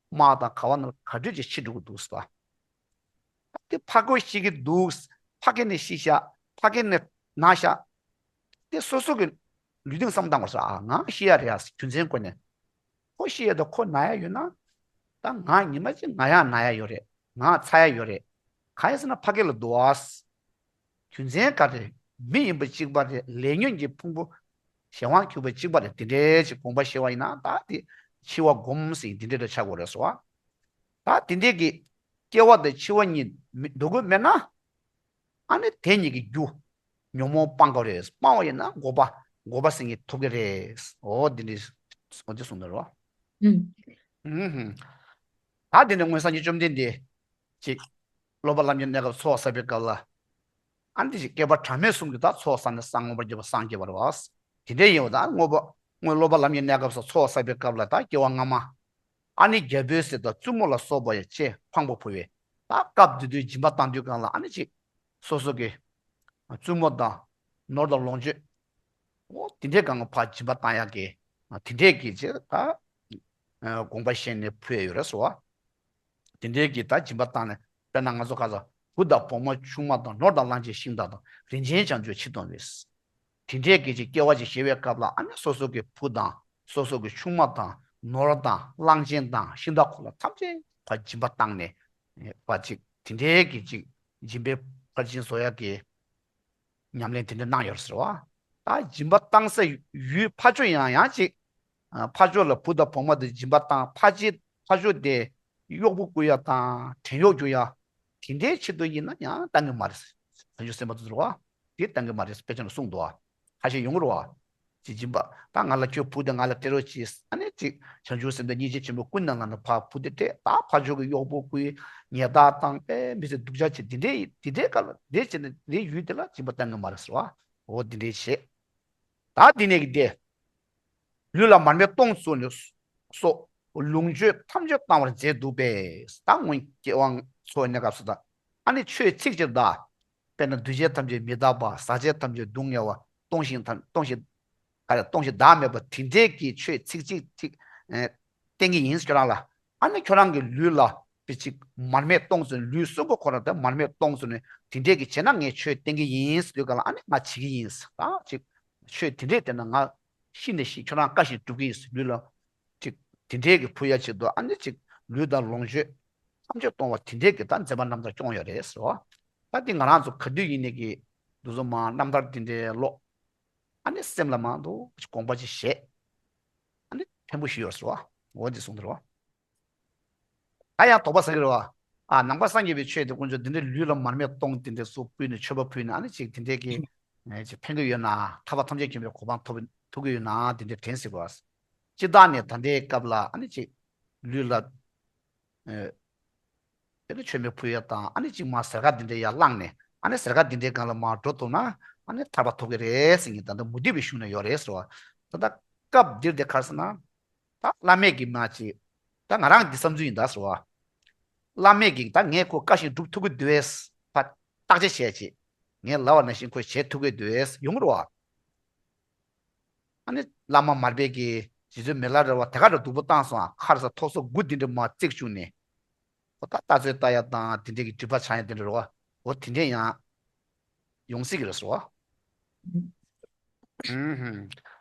དམག་དང་ག་བ་ནང་ལ་ག་དུས་ཅིག་འཆི་འགྲོ་གི་འདུག་ཟེར་བ། ད་དེ་ཕ་གོ་ཤི་གི་འདུག་ཕ་གི་ནས་ཤི་ཤག་ཕ་གི་ནས་ན་ཤག་དེ་སོ་སོ་གི་ལུས་སྟེང་བསམ་བཏང་བ་ཟེར། ཨ་ང་ཤི་ཡ་རེད་ཨ་རྒྱུ་མཚན་བཀོད་ནས། ཁོ་ཤི་ཡ་དང་ཁོ་ན་ཡ་ཡོད་ན། ད་ང་ཉི་མ་གཅིག་ང་ཡང་ན་ཡ་ཡོད་རེད། ང་ཚ་ཡ་ཡོད་རེད། གང་ཡིན་ཟེར་ན་ཕ་གི་ལ་འདུག་ཨ། རྒྱུ་མཚན་ག་རེ། མི་ཡིན་པ་གཅིག་པ་རེད། ལས་ཉོན་གྱི་ཕུང་པོ་གཞན་དབང་གྱུར་པ་གཅིག་པ་རེད། དེ་འདྲའི་ཅིག་དགོངས་པ་བཞེས་པ་ཡིན་ན་ད་དེ་འཆི་བ་སྒོམ་ཟེར་དེ་འདྲའི་འདྲ་ཆགས་དགོས་རེད་ཟེར་བ། ད་དེ་འདྲའི་གི་སྐྱེ་བ་དང་འཆི་བ་གཉིས་མི་འདོད་དགོས་མེད་ན། ཨ་ནི་དེ་གཉིས་ཀྱི་རྒྱུ་ཉོན་མོངས་སྤང་དགོས་རེད། སྤང་བ་ཡིན་ན་འགོག་པ་འགོག་པ་ཟེར་མཁན་ཐོབ་ཀྱི་རེད། འོ་འདི་འདྲའི་འོ་འདི་གསུངས་འདུག་རེད་བ། ཨུམ། ཨུམ་ཧུམ། ད་དེ་ནས་སྔོན་སངས་རྒྱས་བཅོམ་ལྡན་འདས་ཅིག་སློབ་པ་ལམ་གྱི་གནས་སྐབས་ཚོགས་བསགས་པའི་སྐབས་ལ། ཨ་ནི་ཅིག་བསྐལ་པ་གྲངས་མེད་གསུམ་གྱི་ད་ཚོགས་བསགས་ནས་ས་མངོན་པར་གྱུར་པ་སངས་རྒྱས་པ་རེད་བ། དེ་འདྲའི་ཡིན་པ་ད་སྔོན་པོ་སྔོན་སློབ་པ་ལམ་གྱི་གནས་སྐབས་སུ་ཚོགས་བསགས་པའི་སྐབས་ལ་ད་སྐྱེ་བ་སྔ་མ། ཨ་ནི་རྒྱལ་པོའི་གཟི་དང་བཙུན་མོ་ལ་སོགས་པ་ཡང་ཆེས་ཕངས་པ་ཕོ་བས་ད་སྐབས་དེ་དུས་སྦྱིན་པ་བཏང་དུས་སྒང་ལ་ཨ་ནི་ཅིག་སོ་སོ་གི་བཙུན་མོ་དང་ནོར་དང་ལོངས་སྤྱོད། འོ་དེ་འདྲའི་སྒང་ལ་ཕར་སྦྱིན་པ་བཏང་ཡག་གི་དེ་འདྲའི་གི་ཅིག་ད་དགོངས་པ་བཞེས་ནས་ཕུལ་ཡ་ཡོད་རེད་ཟེར་བ། དེ་འདྲའི་གི་ད་སྦྱིན་པ་བཏང་ནས་དཔེར་ན་ང་ཚོ་ག་ས་བུ་དང་བུ་མོ་ཆུང་མ་དང་ནོར་དང་གླང་ཆེན་ཤིང་དག་དང་རིན་ཆེན་བྱང་ཆུབ་ཕྱིར་གཏོང་བས། དེ་འདྲའི་གི་ཅིག་སྐྱེ་བ་ཅིག་བཞེས་པའི་སྐབས་ལ་ཨ་ནི་སོ་སོ་གི་བུ་དང་སོ་སོ་གི་ཆུང་མ་དང་ནོར་དང་གླང་ཆེན་དང་ཤིང་དག་ཁོ་ལ་ཐམས་ཅད་ཕར་སྦྱིན་པ་བཏང་ནས་ཕར་ཅིག་དེ་འདྲའི་གི་ཅིག་སྦྱིན་པའི་ཕར་ཕྱིན་བཟོ་ཡག་གི་ཉམས་ལེན་དེ་འདྲ་གནང་ཡོད་ཟེར་བ། ད་སྦྱིན་པ་བཏང་ས་ཡུལ་ཕ་ཕྱོགས་ཡང་ཡང་ཅིག་ཕ་ཕྱོགས་ལ་བུ་དང་བུ་མོ་དེ་སྦྱིན་པ་བཏང་ཕ་ཕྱི་ཕ་ཕྱོགས་དེ་གཡོག་པོ་བསྐོ་ཡ་དང་བྲན་གཡོག་རྒྱུག་ཡ། དེ་འདྲའི་ཆེད་དུ་ཡིན་ན་ཡང་བཏང་གི་མ་རེད། བྱང་ཆུབ་སེམས་དཔའ་དེ་ཚོ་རེད་བ། དེ་བཏང་གི་མ་རེད་དཔེ་ཆ་ནས་གསུངས་འདུག་བ། ཁ་ཤས་ཡོང་གི་རེད་བ། ཅིག་སྦྱིན་པ་ད་ང་ལ་ཁྱོད་བུ་དེ་ང་ལ་སྤྲད་རོགས་གྱིས་ཨ་ནི་ཅིག་བྱང་ཆུབ་སེམས་དཔའ་སྙིང་རྗེ་ཆེན་པོ་ཀུན་ནས་བསླངས་ནས་ཕར་བུ་དེ་སྤྲད་ད་ཕ་ཕྱོགས་ཀྱི་གཡོག་པོ་བསྐོ་ཡ་ཉེས་རྡུང་བཏང་ཨེ་མི་ཚེ་སྡུག་ཅག་བྱེད་དེ་འདྲའི་དེ་འདྲའི་སྐབས་ལ་དེ་བྱས་ནས་དེ་ཡུལ་དེ་ལ་སྦྱིན་པ་བཏང་གི་མ་རེད་ཟེར་བ། འོ་འདི་འདྲའི་བྱེད། ད་འདི་ནས་ཀྱི་དེ། ལུས་ལ་མར་མེ་སྟོང་བཙུགས་ནས་སོགས་ལོངས་སྤྱོད་ཐམས་ཅད་བཏང་བར་མཛད་འདུག་པས། ད་སྔོན་སྐྱེ་བ་འཚོ་བའི་གནས་སྐབས་སུ་ད་ཨ་ནི་ཆོས་ཚིག་གཅིག་ད། དཔེར་ན་འདུས་བྱས་ཐམས་ཅད་མི་རྟག་པ། ཟག་བཅས་ཐམས་ཅད་སྡུག་བསྔལ་བ། སྟོང་ཞིང་ཐམས་སྟོང་ཞིང་ག་རེ་སྟོང་ཞིང་བདག་མེད་པ་དེ་འདྲའི་གི་ཆོས་ཚིག་གཅིག་གཅིག་ཨེ་བསྟན་གྱི་ཡིན་ཁྱོད་རང་ལ། ཨ་ནི་ཁྱོད་རང་གི་ལུས་ལ་པི་ཅིག་མར་མེ་སྟོང་ཟེར་ནས་ལུས་གསུམ་པོ་ཁོ་རང་དེ་མར་མེ་སྟོང་ཟེར་ནས་དེ་འདྲས་ཀྱི་བྱས་ན་ངས་ཆོས་བསྟན་གྱི་ཡིན་ཟེར་དུས་ག་ལ་ཨ་ནི་ང་བྱེད་ཀྱི་ཡིན་ཟེར། ད་ཅིག་ཆོས་དེ་འདྲས་བསྟན་ན་ང་ཤི་ནས་ཤི་ཁྱོད་རང་བཀའ་བཞིན་སྒྲུབ་ཀྱི་ཡིན་ཟེར་ལུས་ལ་ཅིག་དེ་འདྲས་ཀྱི་ཕུལ་ཡ་ཆེད་དུ་ཨ་ནི་ཅིག་ལུས་དང་ལོངས་སྤྱོད་ཐམས་ཅད་གཏོང་བ་དེ་འདྲས་ཀྱི་ད་མཛད་པ་རྣམ་ཐར་སྐྱོང་ཡོད་རེད་ཟེར་བ། ད་འདི་ང་རང་ཚོ་ག་དུས་ཡིན་ནས་ཀྱི་འདུག་བཟོ་མ་རྣམ་ཐར་དེ་འདྲས་ཀློག་ཨ་ནི་སེམས་ལ་མང་དུ་དགོངས་པ་ཅིག་བཞེས། ཨ་ནི་ཕན་པོ་ཞིག་ཡོད་ཟེར་བ། འོ་འདི་གསུངས་འདུག་རོ། ད་ཡང་དོགས་པ་ཟ་གི་རེད་བ། ཨ་ནང་པ་སངས་རྒྱས་པའི་ཆོས་དེ་དཀོན་མཆོག་འདི་འདྲའི་ལུས་ལ་མར་མེ་སྟོང་དེ་འདྲའི་སུ་ཕུལ་ནས་མཆོད་པ་ཕུལ་ནས་ཨ་ནི་ཅིག་དེ་འདྲའི་གི་ཨེ་ཅིག་ཕན་གི་ཡོད་ན་ཐར་པ་ཐམས་ཅད་མཁྱེན་པའི་གོ་འཕང་ཐོབ་ཐུབ་གི་ཡོད་ན་དེ་འདྲའི་དྲན་སྲིད་པ། སྤྱི་བཏང་ནས་ད་ལྟའི་སྐབས་ལ་ཨ་ནི་ཅིག་ལུས་ལ་ཨེ་དེ་ནི་མཆོད་མེ་ཕུལ་ཡ་དང་ཨ་ནི་ཅིག་མ་ཟེར་ཁ་དེ་འདྲའི་ཡར་བླངས་ནས་ཨ་ནི་ཟེར་ཁ་དེ་འདྲའི་སྒང་ལ་མར་འགྲོ་ཐུབ་ན་ཨ་ནི་ཐར་པ་ཐོབ་གི་རེད་ཟེར་ནས་ད་ལྟ་མུ་སྟེགས་པའི་གཞུང་ན་ཡོད་རེད་ཟེར་བ། ད་ལྟ་སྐབས་འདིར་དེ་ག་རེ་ཟེར་ན། ད་བླ་མས་ཀྱིས་མ་བྱེད། ད་ང་རང་འདི་བསམ་ཚུལ་ཡིན་ད་ཟེར་བ། བླ་མས་ཀྱིས་ད་ངས་ཁོ་བཀའ་བཞིན་སྒྲུབ་ཐུབ་ཀྱི་འདུག་ཨེ། ཕ་བརྟག་དཔྱད་བྱས་ཅིག་ངས་ལབ་པ་ནང་བཞིན་ཁོས་བྱེད་ཐུབ་ཀྱི་འདུག་ཨེ་ཡོང་གི་རེད་བ། ཨ་ནི་བླ་མ་མར་པས་ཀྱིས་རྗེ་བཙུན་མི་ལ་རས་པ་དེ་ག་འདྲ་སྡུག་པོ་བཏང་སོང་ཨ། ཁར་ས་ཐོག་སོ་དགུ་འདི་འདྲ་མ་བརྩེགས་བཅུག་ནས། ཁོ་ད་ལྟ་ཚོད་ལྟ་ཡ་དང་དེ་འདྲས་ཀྱི་སྒྲིབ་པ་ཆགས་ཡ་དེ་འདྲ་རེད་བ། འོ་དེ་འདྲས་ཡང་ཡོང་སྲིད་ཀྱི་རེད་ཟེར་བ། ཨུམ་ཧུམ།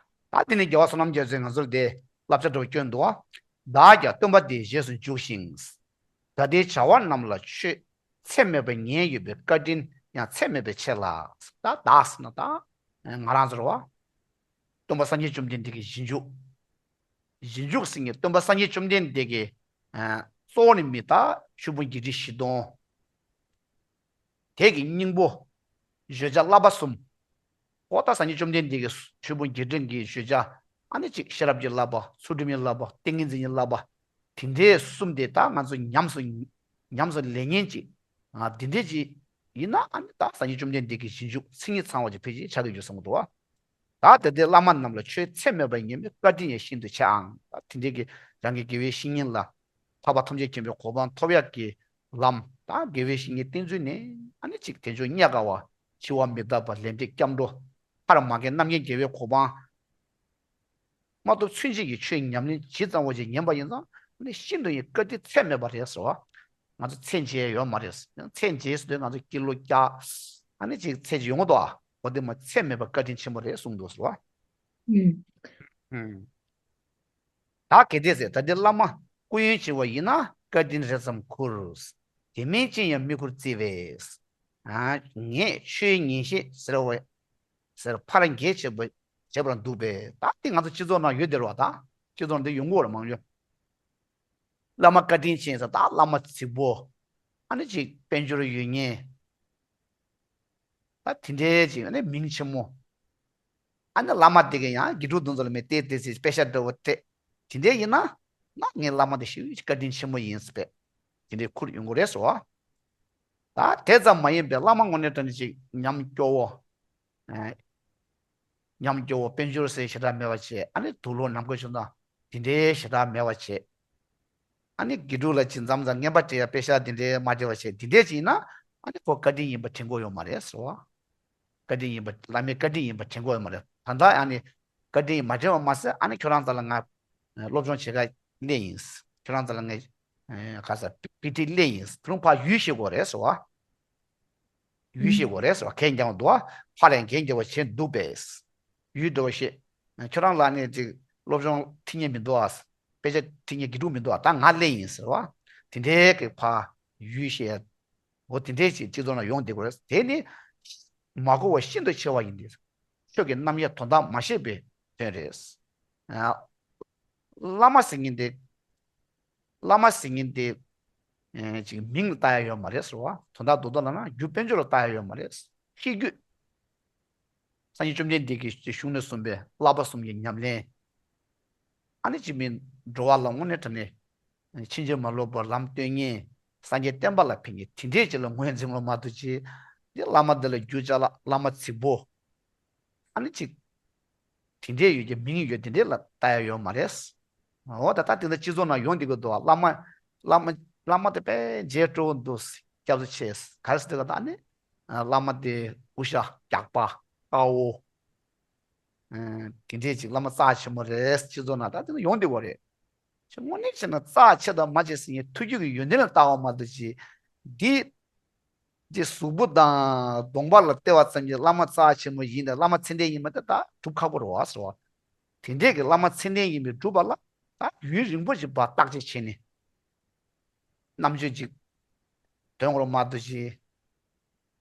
ད་དེ་ནས་རྒྱལ་བ་བསོད་ནམས་རྒྱ་མཚོས་ང་ཚོར་དེ་བསླབ་བྱ་འདྲ་བོ་བསྐྱོན་འདུག་བ། བདག་ཀྱང་སྟོན་པ་དེའི་རྗེས་སུ་འཇུག་ཅིང་། ད་ལྟའི་བྱ་བ་རྣམས་ལ་ཆོས་ཚད་མེད་པ་ཉེར་ཡོད་པའི་བཀའ་དྲིན་ཡང་ཚད་མེད་པའི་ཆེ་ལ། ད་བདག་ཟེར་ན་ད་ང་རང་ཚོ་རེད་བ། སྟོན་པ་སངས་རྒྱས་བཅོམ་ལྡན་འདས་ཀྱི་རྗེས་འཇུག་རྗེས་འཇུག་ཟེར་མཁན་སྟོན་པ་སངས་རྒྱས་བཅོམ་ལྡན་འདས་ཀྱི་ཨ་གཙོ་བོ་ནི་མི་ད་ཆོས་ཕུང་བརྒྱད་ཁྲི་བཞི་སྟོང་། དེ་གི་སྙིང་པོ། བརྗོད་བྱ་བསླབ་པ་གསུམ། འོ་ད་སངས་རྒྱས་བཅོམ་ལྡན་འདས་ཀྱི་ཆོས་ཕུང་བརྒྱད་ཁྲི་གི་བརྗོད་བྱ་ཨ་ནི་གཅིག་ཤེས་རབ་ཀྱི་བསླབ་པ། ཚུལ་ཁྲིམས་ཀྱི་བསླབ་པ། ཏིང་ངེ་འཛིན་གྱི་བསླབ་པ། དེ་འདྲའི་གསུམ་དེ་ད་ང་ཚོ་ཉམས་སུ་ཉམས་སུ་ལེན་མཁན་གཅིག་ཨ་དེ་འདྲའི་གཅིག་ཡིན་ན་ཨ་ནི་ད་སངས་རྒྱས་བཅོམ་ལྡན་འདས་ཀྱི་རྗེས་འཇུག་མཚན་ཉིད་ཚང་བ་ཅིག་ཕལ་ཆེར་ཆགས་ཀྱི་ཡོད་བསམ་གྱི་འདུག་བ། ད་དེ་ལྟའི་བླ་མ་རྣམས་ལ་ཆོས་ཚད་མེད་པ་ཉེར་མེད་བཀའ་དྲིན་ཡང་ཤིན་ཏུ་ཆེའང་། ད་དེ་འདྲའི་གི་རང་གི་དགེ་བའི་བཤེས་གཉེན་ལ་འཕགས་པ་ཐམས་ཅད་མཁྱེན་པའི་གོ་འཕང་ཐོབ་ཡག་གི་ལམ། ད་དགེ་བའི་བཤེས་གཉེན་བསྟེན་ཚུལ་ནི་ཨ་ནི་གཅིག་དལ་འབྱོར་རྙེད་དཀའ་བ། འཆི་བ་མི་རྟག་པ། ལས་འབྲས་སྐྱབས་འགྲོ། ཐར་མ་མཁན་རྣམ་མཁྱེན་རྒྱལ་བའི་གོ་འཕང་མ་ཐོབ་ཚུན་ཆད་ཀྱི་ཆོས་ཉམས་ལེན་ཇི་ཙམ་བ་ཞིག་ཉན་པ་ཡིན་ཙང་ཨ་ནི་ཤིན་ཏུ་ཡང་བཀའ་དྲིན་ཚད་མེད་པ་རེད་ཟེར་བ། ང་ཚོ་མཚན་བརྗེད་ཡོད་མ་རེད། མཚན་བརྗེད་ཟེར་དུས་ང་ཚོ་སྐྱིད་ལོ་སྐྱག་ཨ་ནི་ཅིག་ཚད་ཅིག་ཡོང་གི་འདུག་ཨ། འོ་དེ་མ་ཚད་མེད་པ་བཀའ་དྲིན་ཆེན་པོ་རེད་གསུངས་འདུག་ཟེར་བ། ཨུམ། ཨུམ། ད་གལ་ཏེ་ཟེར་ད་ལྟའི་བླ་མ་སྐུ་ཡོན་ཆེ་བ་ཡིན་ན་བཀའ་དྲིན་རེ་ཙམ་ཁུར། དེ་མིན་ཅི་ཡང་མི་ཁུར་བརྩི་བས། ཨ་ངས་ཆོས་ཉན་བཤད་ཟེར་བ་ཟེར་ཕར་འགྱེད་བྱེད་པ་བྱེད་པར་འདུག་པས། ད་དེ་ང་ཚོ་སྤྱི་ཚོགས་ནང་ཡོད་དེ་རེད་བ། ད་སྤྱི་ཚོགས་ནང་དེ་ཡོང་གི་ཡོད་རེད་མང་ཉུང་། བླ་མ་བཀའ་དྲིན་ཆེ་ཟེར་ད་བླ་མ་རྫིག་པོ། ཨ་ནི་ཅིག་དཔལ་འབྱོར་ཡོད་མཁན། ད་དེ་འདྲའི་ཅིག་ཨ་ནི་མིང་ཆེན་མོ། ཨ་ནི་བླ་མ་དེ་ག་ཡང་དགེ་ཕྲུག་དེ་ཚོ་ལ་མི་སྟེར་སྟེར་ཟེར་དཔེ་ཆ་འདྲ་བོ་སྤྲད། དེ་འདྲའི་ཡིན་ན་ན་ངའི་བླ་མ་དེ་ཞེ་པོ་ཅིག་བཀའ་དྲིན་ཆེན་མོ་ཡིན་ཟེར་བས། དེ་འདྲའི་ཁུར་ཡོང་གི་རེད་ཟེར་བ། ད་དེ་ཙམ་མ་ཡིན་པའི་བླ་མ་དངོས་གནས་དྲང་གནས་ཅིག་ཉམས་སྐྱོ་བོ། ཨ་ཉམས་སྐྱོ་བོ་དཔལ་འབྱོར་ཟེར་ཞེ་དྲག་མེད་པ་བྱས། ཨ་ནི་དུག་ལོག་ནམ་མཁའ་ཆུ་དང་དེ་འདྲའི་ཞེ་དྲག་མེད་པ་བྱས། ཨ་ནི་དགེ་ཕྲུག་ལ་ཅིག་མཚམས་མཚམས་རྔན་པ་སྤྲད་ཡ་དཔེ་ཆ་དེ་འདྲའི་མ་སྤྲད་པ་བྱས། དེ་འདྲའི་ཅིག་ཡིན་ན་ཨ་ནི་ཁོ་བཀའ་དྲིན་ཡིན་པ་དྲན་གྱི་ཡོད་མ་རེད་ཟེར་བ། བཀའ་དྲིན་ཡིན་པ་བླ་མའི་བཀའ་དྲིན་ཡིན་པ་དྲན་གྱི་ཡོད་མ་རེད། ད་ལྟ་ཨ་ནི་བཀའ་དྲིན་མ་དྲན་པ་མ་ཟད་ཨ་ནི་ཁྱོད་རང་རྩ་ལ་ང་སློབ་སྦྱོང་བྱེད་ག་སླེབས་ཡིན། ཁྱོད་རང་རྩ་ལ་ངས་ག་ས་དཔེ་ཁྲིད་སླེབས་ཡིན། ད་རུང་ཕར་ཡུལ་ཤེས་དགོས་རེད་ཟེར་བ། ཡུལ་ཤེས་དགོས་རེད་ཟེར་བ། གན་རྒྱག་འདུག་བ། ཕར་ལ་གན་རྒྱག་པ་བྱས་འདུག་པས། ཡུལ་འགྲོ་བ་ཤེས། ཁྱོད་རང་ལ་ནི་ཅིག་སློབ་སྦྱོང་ཁྲིད་མཁན་མི་འདུག་ཨ། དཔེ་ཆ་ཁྲིད་མཁན་དགེ་ཕྲུག་མི་འདུག་ཨ། ད་ང་སླེབས་ཡིན་ཟེར་བ། དེ་འདྲའི་གི་ཕར་ཡུལ་ཤེས། འོ་དེ་འདྲའི་ཅིག་སྤྱི་ཚོགས་ནང་ཡོང་བསྡད་དགོས་རེད། དེ་ནི་མ་གོ་བ་ཤིན་ཏུ་ཆེ་བ་ཡིན་ཏེ། ཆོས་ཀྱི་རྣམ་དབྱེ་དོན་དག་མ་ཤེས་པའི་དོན་རེད། ཨ། བླ་མ་ཟེར་མཁན་དེ། བླ་མ་ཟེར་མཁན་དེ། ཨེ་ཅིག་མིང་ལ་ལྟ་ཡ་ཡོད་མ་རེད་ཟེར་བ། དོན་དག་རྡོག་རྡོག་ལབ་ན་རྒྱུ་དཔལ་འབྱོར་ལ་ལྟ་ཡ་ཡོད་མ་རེད། ཤེས་རྒྱུད། སངས་རྒྱས་བཅོམ་ལྡན་འདས་ཀྱི་གཞུང་ནས་གསུངས་པའི་བསླབ་པ་གསུམ་གྱི་ཉམས་ལེན། ཨ་ནི་ཅིག་མིན་འགྲོ་བ་ལ་དངོས་གནས་དྲང་གནས་ཕྱིན་ཅི་མ་ལོག་པར་ལམ་སྟོན་མཁན། སངས་རྒྱས་བསྟན་པ་ལ་ཕན་མཁན་དེ་འདྲས་ཅིག་ལ་ངོས་འཛིན་པ་མ་གཏོགས་ཅིག་འདི་བླ་མ་འདི་ལ་རྒྱུ་ཅ་ལག་བླ་མ་རྫིག་པོ། ཨ་ནི་ཅིག་དེ་འདྲས་ཡོད་ཀྱི་མིང་ཡོད་དེ་འདྲས་ལ་ལྟ་ཡ་ཡོད་མ་རེད། འོ་ད་ལྟ་དེ་འདྲ་སྤྱི་ཚོགས་ནང་ཡོང་བསྡད་ཀྱི་འདུག་བ། བླ་མ་བླ་མ་བླ་མ་དེ་དཔེ་མཇལ་སྤྲོ་བོ་འདུག་སྐྱབས་སུ་མཆི། ག་རེ་ཟེར་དུས་ག་ད་ཨ་ནི་བླ་མ་དེ་དབུ་ཞྭ་རྒྱགས་པ་དཀར་པོ། ཨ་དེ་འདྲས་ཅིག་བླ་མ་རྩ་ཆེན་པོ་རེད། སྤྱི་ཚོགས་ནང་ད་དེ་འདྲ་ཡོང་བསྡད་ཀྱི་ཡོད་རེད། ཅིག་དངོས་གནས་བྱས་ན་རྩ་ཆེ་དང་མ་ཆེ་ཟེར་མཁན་ཐུགས་རྒྱུད་ཀྱི་ཡོན་ཏན་ལ་ལྟ་བ་མ་གཏོགས་ཅིག་འདི་ཅིག་གཟུགས་པོ་དང་གདོང་པ་ལ་བལྟས་པ་ཙམ་གྱིས་བླ་མ་རྩ་ཆེན་པོ་ཡིན་དང་བླ་མ་མཚན་ལྡན་ཡིན་པ་དེ་ད་སྒྲུབ་ཁག་པོ་རེད་བ་ཟེར་བ། དེ་འདྲས་ཀྱི་བླ་མ་མཚན་ལྡན་ཡིན་པའི་སྒྲུབ་པ་ལ་ད་ཡུན་རིང་པོ་ཞིག་བར་བརྟག་དཔྱད་བྱས་ནས། རྣམ་དཔྱོད་ཅིག་འདོན་དགོས་མ་གཏོགས་ཅིག་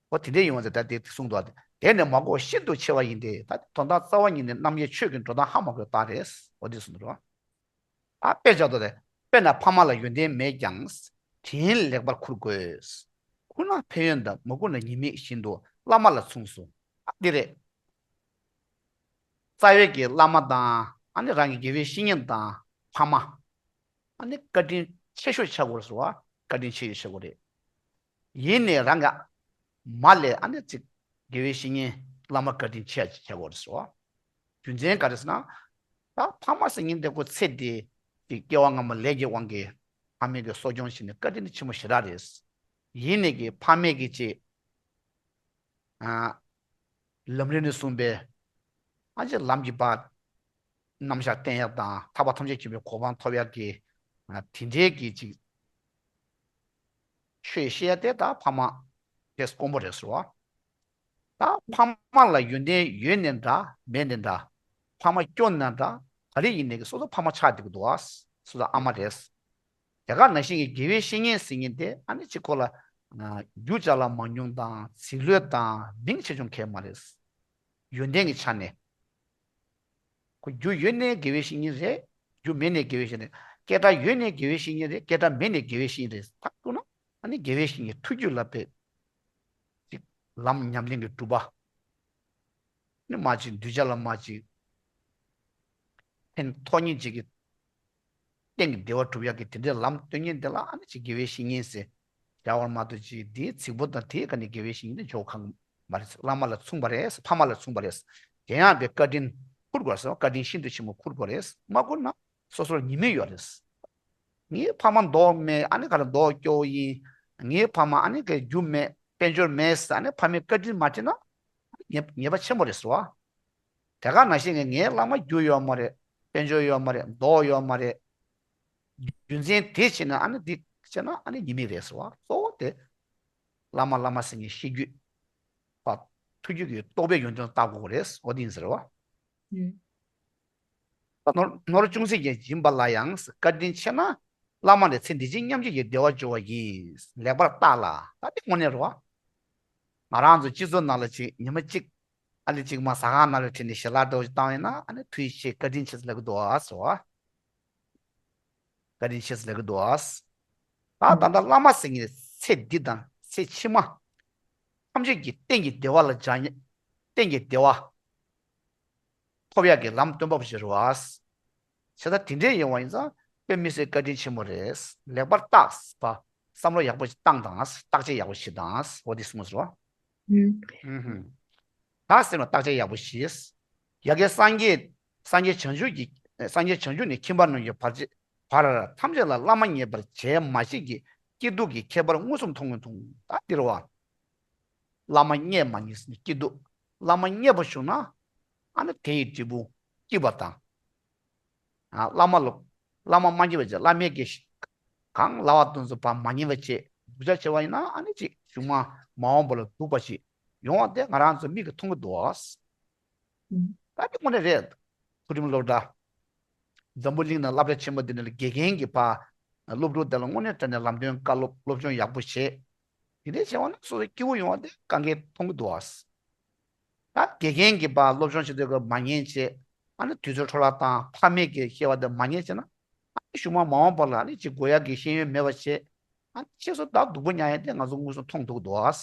འོ་དེ་འདྲས་ཡོང་བ་དེ་ད་དེ་གསུངས་འདུག་དེ་ནས་མ་གོ་ཤིན་ཏུ་ཆེ་བ་ཡིན་ཏེ། ད་དོན་དག་རྩ་བ་ཉིད་ནས་རྣམ་དབྱེ་ཆོས་ཀྱི་འགྲོ་སྟངས་ཧ་མ་གོ་རྟགས་རེད། འོ་དེ་གསུངས་འདུག་ད་དཔེ་བྱ་དོ་དེ། དཔེར་ན་ཕ་མ་ལ་ཡོན་ཏན་མེད་ཀྱང་། དྲིན་ལེགས་པར་འཁུར་དགོས། འཁུར་ན་ཕན་ཡོན་དང་མ་འཁུར་ན་ཉེས་དམིགས་བཞིན་དུ་བླ་མ་ལ་མཚུངས་སོ། ཨ་འདི་རེད། རྩ་བའི་གི་བླ་མ་དང་ཨ་ནི་རང་གི་དགེ་བའི་བཤེས་གཉེན་དང་ཕ་མ། ཨ་ནི་བཀའ་དྲིན་ཆེ་ཤོས་ཆགས་དགོས་སོ། བཀའ་དྲིན་ཆེ་ཤོས་ཆགས་དགོས་རེད། ཡིན་ནའི་རང་ག་མ་ལས་ཨ་ནི་ཅིག་དགེ་བའི་བཤེས་གཉེན་བླ་མ་བཀའ་དྲིན་ཆེ་ཆེ་དགོས་རེད་ཟེར་བ། རྒྱུ་མཚན་ག་རེ་ཟེར་ན། ད་ཕ་མ་ཟེར་མཁན་དེ་ཁོ་ཚེ་འདི་གི་སྐྱེ་བ་སྔ་མ་ལས་ཀྱི་དབང་གིས་ཕ་མས་ཀྱི་གསོ་སྐྱོང་བྱས་ནས་བཀའ་དྲིན་ཆེན་པོ་ཞེ་དྲག་རེད། ཡིན་ནའི་གི་ཕ་མས་ཀྱི་ཅིག་ཨ་ལམ་རིམ་ནས་གསུངས་པའི་ཨ་ཅེ་ལམ་གྱི་བར་རྣམ་གཞག་བསྟན་ཡག་དང་ཐར་པ་ཐམས་ཅད་མཁྱེན་པའི་གོ་འཕང་ཐོབ་ཡག་གི་ཨ་དེ་འདྲའི་གི་ཅིག་ཆོས་བཤད་ཡ་དེ་ད་ཕ་མ་དེ་དཀོན་པོ་རེད་ཟེར་བ། ད་ཕ་མ་ལ་ཡོན་ཏན་ཡོད་ནའི་འདྲ་མེད་ནའི་འདྲ། ཕ་མ་སྐྱོ་ནའི་འདྲ་ག་རེ་ཡིན་ནའི་གི་སོ་སོ་ཕ་མ་ཆགས་བསྡད་ཀྱི་འདུག་བ། སོ་སོ་ཨ་མ་རེད། དེ་ག་ནང་བཞིན་གྱི་དགེ་བའི་བཤེས་གཉེན་ཟེར་མཁན་དེ་ཨ་ནི་གཅིག་ཁོ་ལ་ཨ་རྒྱུ་ཅ་ལག་མང་ཉུང་དང་ཚིག་ལྷོད་དང་མིང་ཆེ་ཆུང་གང་ཡང་མ་རེད། ཡོན་ཏན་གྱི་ཆ་ནས། ཁོ་རྒྱུ་ཡོད་ནའི་དགེ་བའི་བཤེས་གཉེན་རེད། རྒྱུ་མེད་ནའི་དགེ་བའི་བཤེས་གཉེན་རེད། སྐད་གྲགས་ཡོད་ནའི་དགེ་བའི་བཤེས་གཉེན་རེད། སྐད་གྲགས་མེད་ནའི་དགེ་བའི་བཤེས་གཉེན་རེད། ད་ཐུག་ན་ཨ་ནི་དགེ་བའི་བཤེས་གཉེན་ཐུགས་རྒྱུད་ལ་དཔེ་ཅིག་ལམ་ཉམས་ལེན་གྱི་སྒྲུབ་པ། ནི་མ་ཅིག་གདུལ་བྱ་ལ་མ་ཅིག་ཕན་ཐོགས་མཁན་ཅིག་གི་གཏན་གྱི་བདེ་བ་སྒྲུབ་ཡག་གི་དེ་འདྲའི་ལམ་སྟོན་མཁན་དེ་ལ་ཨ་ནི་ཅིག་དགེ་བའི་བཤེས་གཉེན་ཟེར་བྱ་བར་མ་གཏོགས་ཅིག་དེའི་ཚིག་པོ་དང་དེའི་ཁ་ནས་དགེ་བའི་བཤེས་གཉེན་དེ་འཇོག་ཁག་མ་རེད། བླ་མ་ལ་མཚུངས་པ་རེད། ཕ་མ་ལ་མཚུངས་པ་རེད། དེ་ཡང་པའི་བཀའ་དྲིན་འཁུར་དགོས་ཟེར་བ། བཀའ་དྲིན་ཤིན་ཏུ་ཆེན་པོ་འཁུར་དགོས་རེད། མ་འཁུར་ན་སོ་སོར་ཉེས་དམིགས་ཡོད་རེད། ངའི་ཕ་མ་མདོག་མེད། ཨ་ནི་ག་རེ་མདོག་སྐྱོ་བོ་ཡིན། ངའི་ཕ་མ་ཨ་ནི་ག་རྒྱུ་མེད། དཔལ་འབྱོར་མེད་ཟེར། ཨ་ནི་ཕ་མས་བཀའ་དྲིན་མ་དྲན་ན་ཉེས་ཉེས་པ་ཆེན་པོ་རེད་ཟེར་བ། དེ་ག་ནང་བཞིན་གྱི་ངའི་བླ་མ་རྒྱུ་ཡོད་མ་རེད། དཔལ་འབྱོར་ཡོད་མ་རེད། མདོག་ཡོད་མ་རེད། རྒྱུ་མཚན་དེ་བྱས་ན་ཨ་ནི་འདི་བྱས་ན་ཨ་ནི་ཉེས་དམིགས་རེད་ཟེར་བ། གཙོ་བོ་དེ་བླ་མ་བླ་མ་ཟེར་མཁན་ཤེས་རྒྱུད་པ་ཐུགས་རྒྱུད་ཀྱི་རྟོགས་པའི་ཡོན་ཏན་བརྟག་དགོས་རེད། འོ་དེ་ཡིན་ཟེར་བ། ཨུ། ནོར་ནོར་ཅུང་ཟད་ཀྱང་སྦྱིན་པ་ལ་ཡང་། བཀའ་དྲིན་ཆེ་ན་བླ་མ་ནི་ཚེ་འདི་ཕྱི་མཉམ་གཅིག་གི་བདེ་བ་འབྱོར་བ་ཡིན། ལེགས་པར་བརྟག་ལ། ད་དེ་དངོས་གནས་རེད་བ། ང་རང་ཚོ་སྤྱི་ཚོགས་ནང་ལ་ཅིག་ཉི་མ་གཅིག་ཨ་ནི་གཅིག་མ་ཟ་ཁང་ནང་ལ་ཁྲིད་ནས་ཞལ་ལག་འདྲ་བོ་ཞིག་བཏང་ཡོད་ན་ཨ་ནི་ཐུགས་རྗེ་ཆེ་བཀའ་དྲིན་ཆེ་ཟེར་ལབ་ཀྱི་འདུག་ཨ་ཟེར་བ། བཀའ་དྲིན་ཆེ་ཟེར་ལབ་ཀྱི་འདུག་ཨ། ད་ད་ལྟ་བླ་མ་ཟེར་མཁན་ཚེ་འདི་དང་ཚེ་ཕྱི་མ་ཐམས་ཅད་ཀྱི་གཏན་གྱི་བདེ་བ་ལ་སྦྱང་ཡ། གཏན་གྱི་བདེ་བ་ཐོབ་ཡག་གི་ལམ་སྟོན་པ་པོ་ཞིག་རེད་བ། བྱས་ཙང་དེ་འདྲས་ཡིན་པ་ཡིན་ཙང་དཔེ་མི་སྲིད་བཀའ་དྲིན་ཆེན་པོ་རེད། ལེགས་པར་བརྟག་པ། བསམ་བློ་ཡག་པོ་ཞིག་བཏང་དང་། བརྟག་དཔྱད་ཡག་པོ་བྱེད་དང་། འོ་དེ་གསུངས་ཟེར་བ། ཨུ་ཧུམ། ད་ཟེར་ན་བརྟག་དཔྱད་ཡག་པོ་བྱས། ཡ་གི་སངས་རྒྱས་སངས་རྒྱས་བྱང་ཆུབ་ཀྱི་སངས་རྒྱས་བྱང་ཆུབ་ནས་ཁྱིམ་པ་རྣམས་ཀྱི་བར་ཆད་བར་ཐམས་ཅད་ལ་བླ་མ་མཉེས་པར་བྱས་མ་བྱས་ཀྱི་སྐྱིད་སྡུག་གི་ཁྱད་པར་མངོན་སུམ་མཐོང་ངོ་མཐོང་། ད་འདིར་བ། བླ་མ་མཉེས་མ་མཉེས་ཟེར་ནས་སྐྱིད་སྡུག་བླ་མ་མཉེས་པ་བྱུང་ན་ཨ་ནི་དེ་ཡི་འབྲས་བུ་སྐྱིད་པ་དང་། ཨ་བླ་མ་ལ་བླ་མ་མ་མཉེས་པ་བྱས། བླ་མའི་གི་གང་ལབ་པ་དེ་ཚོ་ཕར་མ་ཉན་པ་བྱས། སྡུག་ཅག་བྱས་པ་ཡིན་ན་ཨ་ནི་ཅིག་གཞུག་མ་མ་འོངས་པ་ལ་སྡུག་པ་ཞིག་ཡོང་བ་དེ་ང་རང་ཚོ་མིག་གིས་མཐོང་གི་འདུག་ཨ། ད་དེ་དངོས་གནས་རེད། མཐོ་རིམ་སློབ་གྲྭ། འཛམ་བུ་གླིང་ནང་སློབ་གྲྭ་ཆེན་པོ་དེ་འདྲ་ལ་དགེ་རྒན་གྱིས་ཕར་སློབ་ཕྲུག་དེ་ལ་དངོས་གནས་དྲང་གནས་ལམ་སྟོན་བཀའ་སློབ་སློབ་སྦྱོང་ཡག་པོ་བྱས། དེ་འདྲའི་བྱས་པ་ན་སོ་སོ་སྐྱིད་པོ་ཡོང་བ་དེ་གང་གས་མཐོང་གི་འདུག་ཨ། ད་དགེ་རྒན་གྱིས་ཕར་སློབ་སྦྱོང་བྱེད་དུས་སྐབས་མ་ཉན་བྱས། ཨ་ནི་དུས་ཚོད་འཕྲོ་བརླག་བཏང་། ཕ་མས་ཀྱི་བཤད་པ་དེ་མ་ཉན་བྱས་ན། ཨ་ནི་གཞུག་མ་མ་འོངས་པ་ལ་ཨ་ནི་ཅིག་དགོས་ཡག་གི་ཤེས་ཡོན་མེད་པ་བྱས། ཨ་ནི་ཁྱེད་ཚོ་ད་སྡུག་པོ་མྱངས་ཡག་དེ་ང་ཚོ་མངོན་སུམ་མཐོང་ཐུབ་ཀྱི་འདུག་ཨ།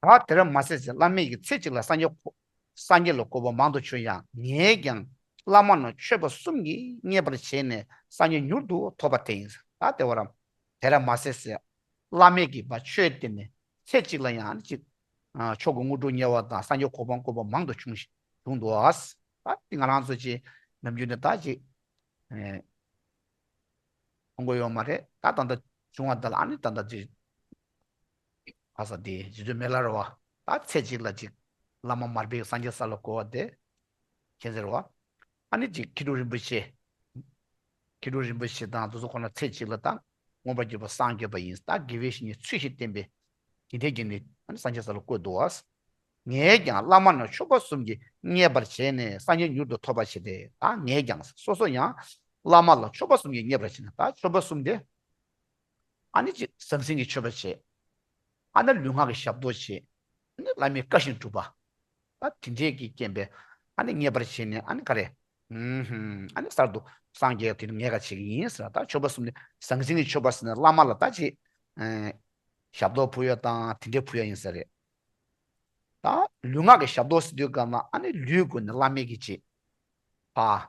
ཨུ། ད་དེར་མ་ཟད་ཟེར། བླ་མས་ཀྱིས་ཚེ་གཅིག་ལ་སངས་རྒྱས་སངས་རྒྱས་ལ་གོ་བ་མང་དུ་བྱུང་ཡང་། ངས་ཀྱང་བླ་མ་རྣམས་ཆོས་པ་གསུམ་གྱིས་མཉེས་པར་བྱས་ནས་སངས་རྒྱས་མྱུར་དུ་ཐོབ་པ་དེ་ཡིན། ད་དེ་བར་དེར་མ་ཟད་ཟེར། བླ་མས་ཀྱིས་ཕར་ཆོས་བསྟན་ནས་ཚེ་གཅིག་ལ་ཡང་ཅིག་ མཆོག་གི་དངོས་གྲུབ་བརྙེས་པ་དང་སངས་རྒྱས་གོ་འཕང་བཀོད་པ་མང་དུ་བྱུང་བྱུང་འདུག་ཨ། ད་འདི་ང་རང་ཚོ་ཅིག་ནམ་རྒྱུན་ནས་ད་ཅིག་མཐོང་གི་ཡོད་མ་རེད། ད་ད་ལྟ་བྱུང་བ་དེ་ལ་ཨ་ནི་ད་ལྟ་ཅིག་ཨ་ས་དེ་རྗེ་བཙུན་མི་ལ་རས་པ་ད་ཚེ་གཅིག་ལ་ཅིག་བླ་མ་མར་པའི་སངས་རྒྱས་ས་ལ་བསྐོར་བ་དེ་མཁྱེན་ཟེར་བ། ཨ་ནི་ཅིག་མཁས་གྲུབ་རིན་པོ་ཆེ། མཁས་གྲུབ་རིན་པོ་ཆེ་དང་དེ་ཚོ་ཁོ་ན་ཚེ་གཅིག་ལ་ད་མངོན་པར་བརྗོད་པ་སངས་རྒྱས་པ་ཡིན། ད་དགེ་བའི་བཤེས་གཉེན་ཚུལ་བཞིན་བསྟེན་པའི་དེ་འདྲའི་གི་ནི་ཨ་ནི་སངས་རྒྱས་ས་ལ་བསྐོས་འདུག་བ། ངས་ཀྱང་བླ་མ་རྣམས་མཆོད་པ་གསུམ་གྱིས་མཉེས་པར་བྱས་ནས་སངས་རྒྱས་མྱུར་དུ་ཐོབ་པར་བྱེད་དེ། ད་ངས་ཀྱང་སོ་སོ་ཡང་བླ་མ་ལ་མཆོད་པ་གསུམ་གྱིས་མཉེས་པར་བྱས་ནས། ད་མཆོད་པ་གསུམ་དེ་ཨ་ནི་ཅིག་ཟང་ཟིང་གི་མཆོད་པ་བྱེད། ཨ་ནི་ལུས་ངག་གི་ཞབས་ཏོག་བྱེད། ཨ་ནི་བླ་མའི་བཀའ་བཞིན་སྒྲུབ་པ། ད་དེ་འདྲས་ཀྱི་རྐྱེན་པས་ཨ་ནི་མཉེས་པར་བྱས་ནས་ཨ་ནི་ག་རེ། ཨུམ་ཧུམ། ཨ་ནི་གསར་དུ་སངས་རྒྱས་དེ་ནི་ངས་ག་བྱེད་ཀྱི་ཡིན་ཟེར། ད་མཆོད་པ་གསུམ་ནི་ཟང་ཟིང་གི་མཆོད་པ་ཟེར་ནས་བླ་མ་ལ་ད་ཅིག་ཨེ་ཞབས་ཏོག་ཕུལ་ཡ་དང་དེ་འདྲས་ཕུལ་ཡ་ཡིན་ས་རེད། ད་ལུས་ངག་གི་ཞབས་ཏོག་ཟེར་དུས་སྒང་ལ་ཨ་ནི་ལུས་སྒོ་ནས་བླ་མའི་གི་ཅིག་ཕ།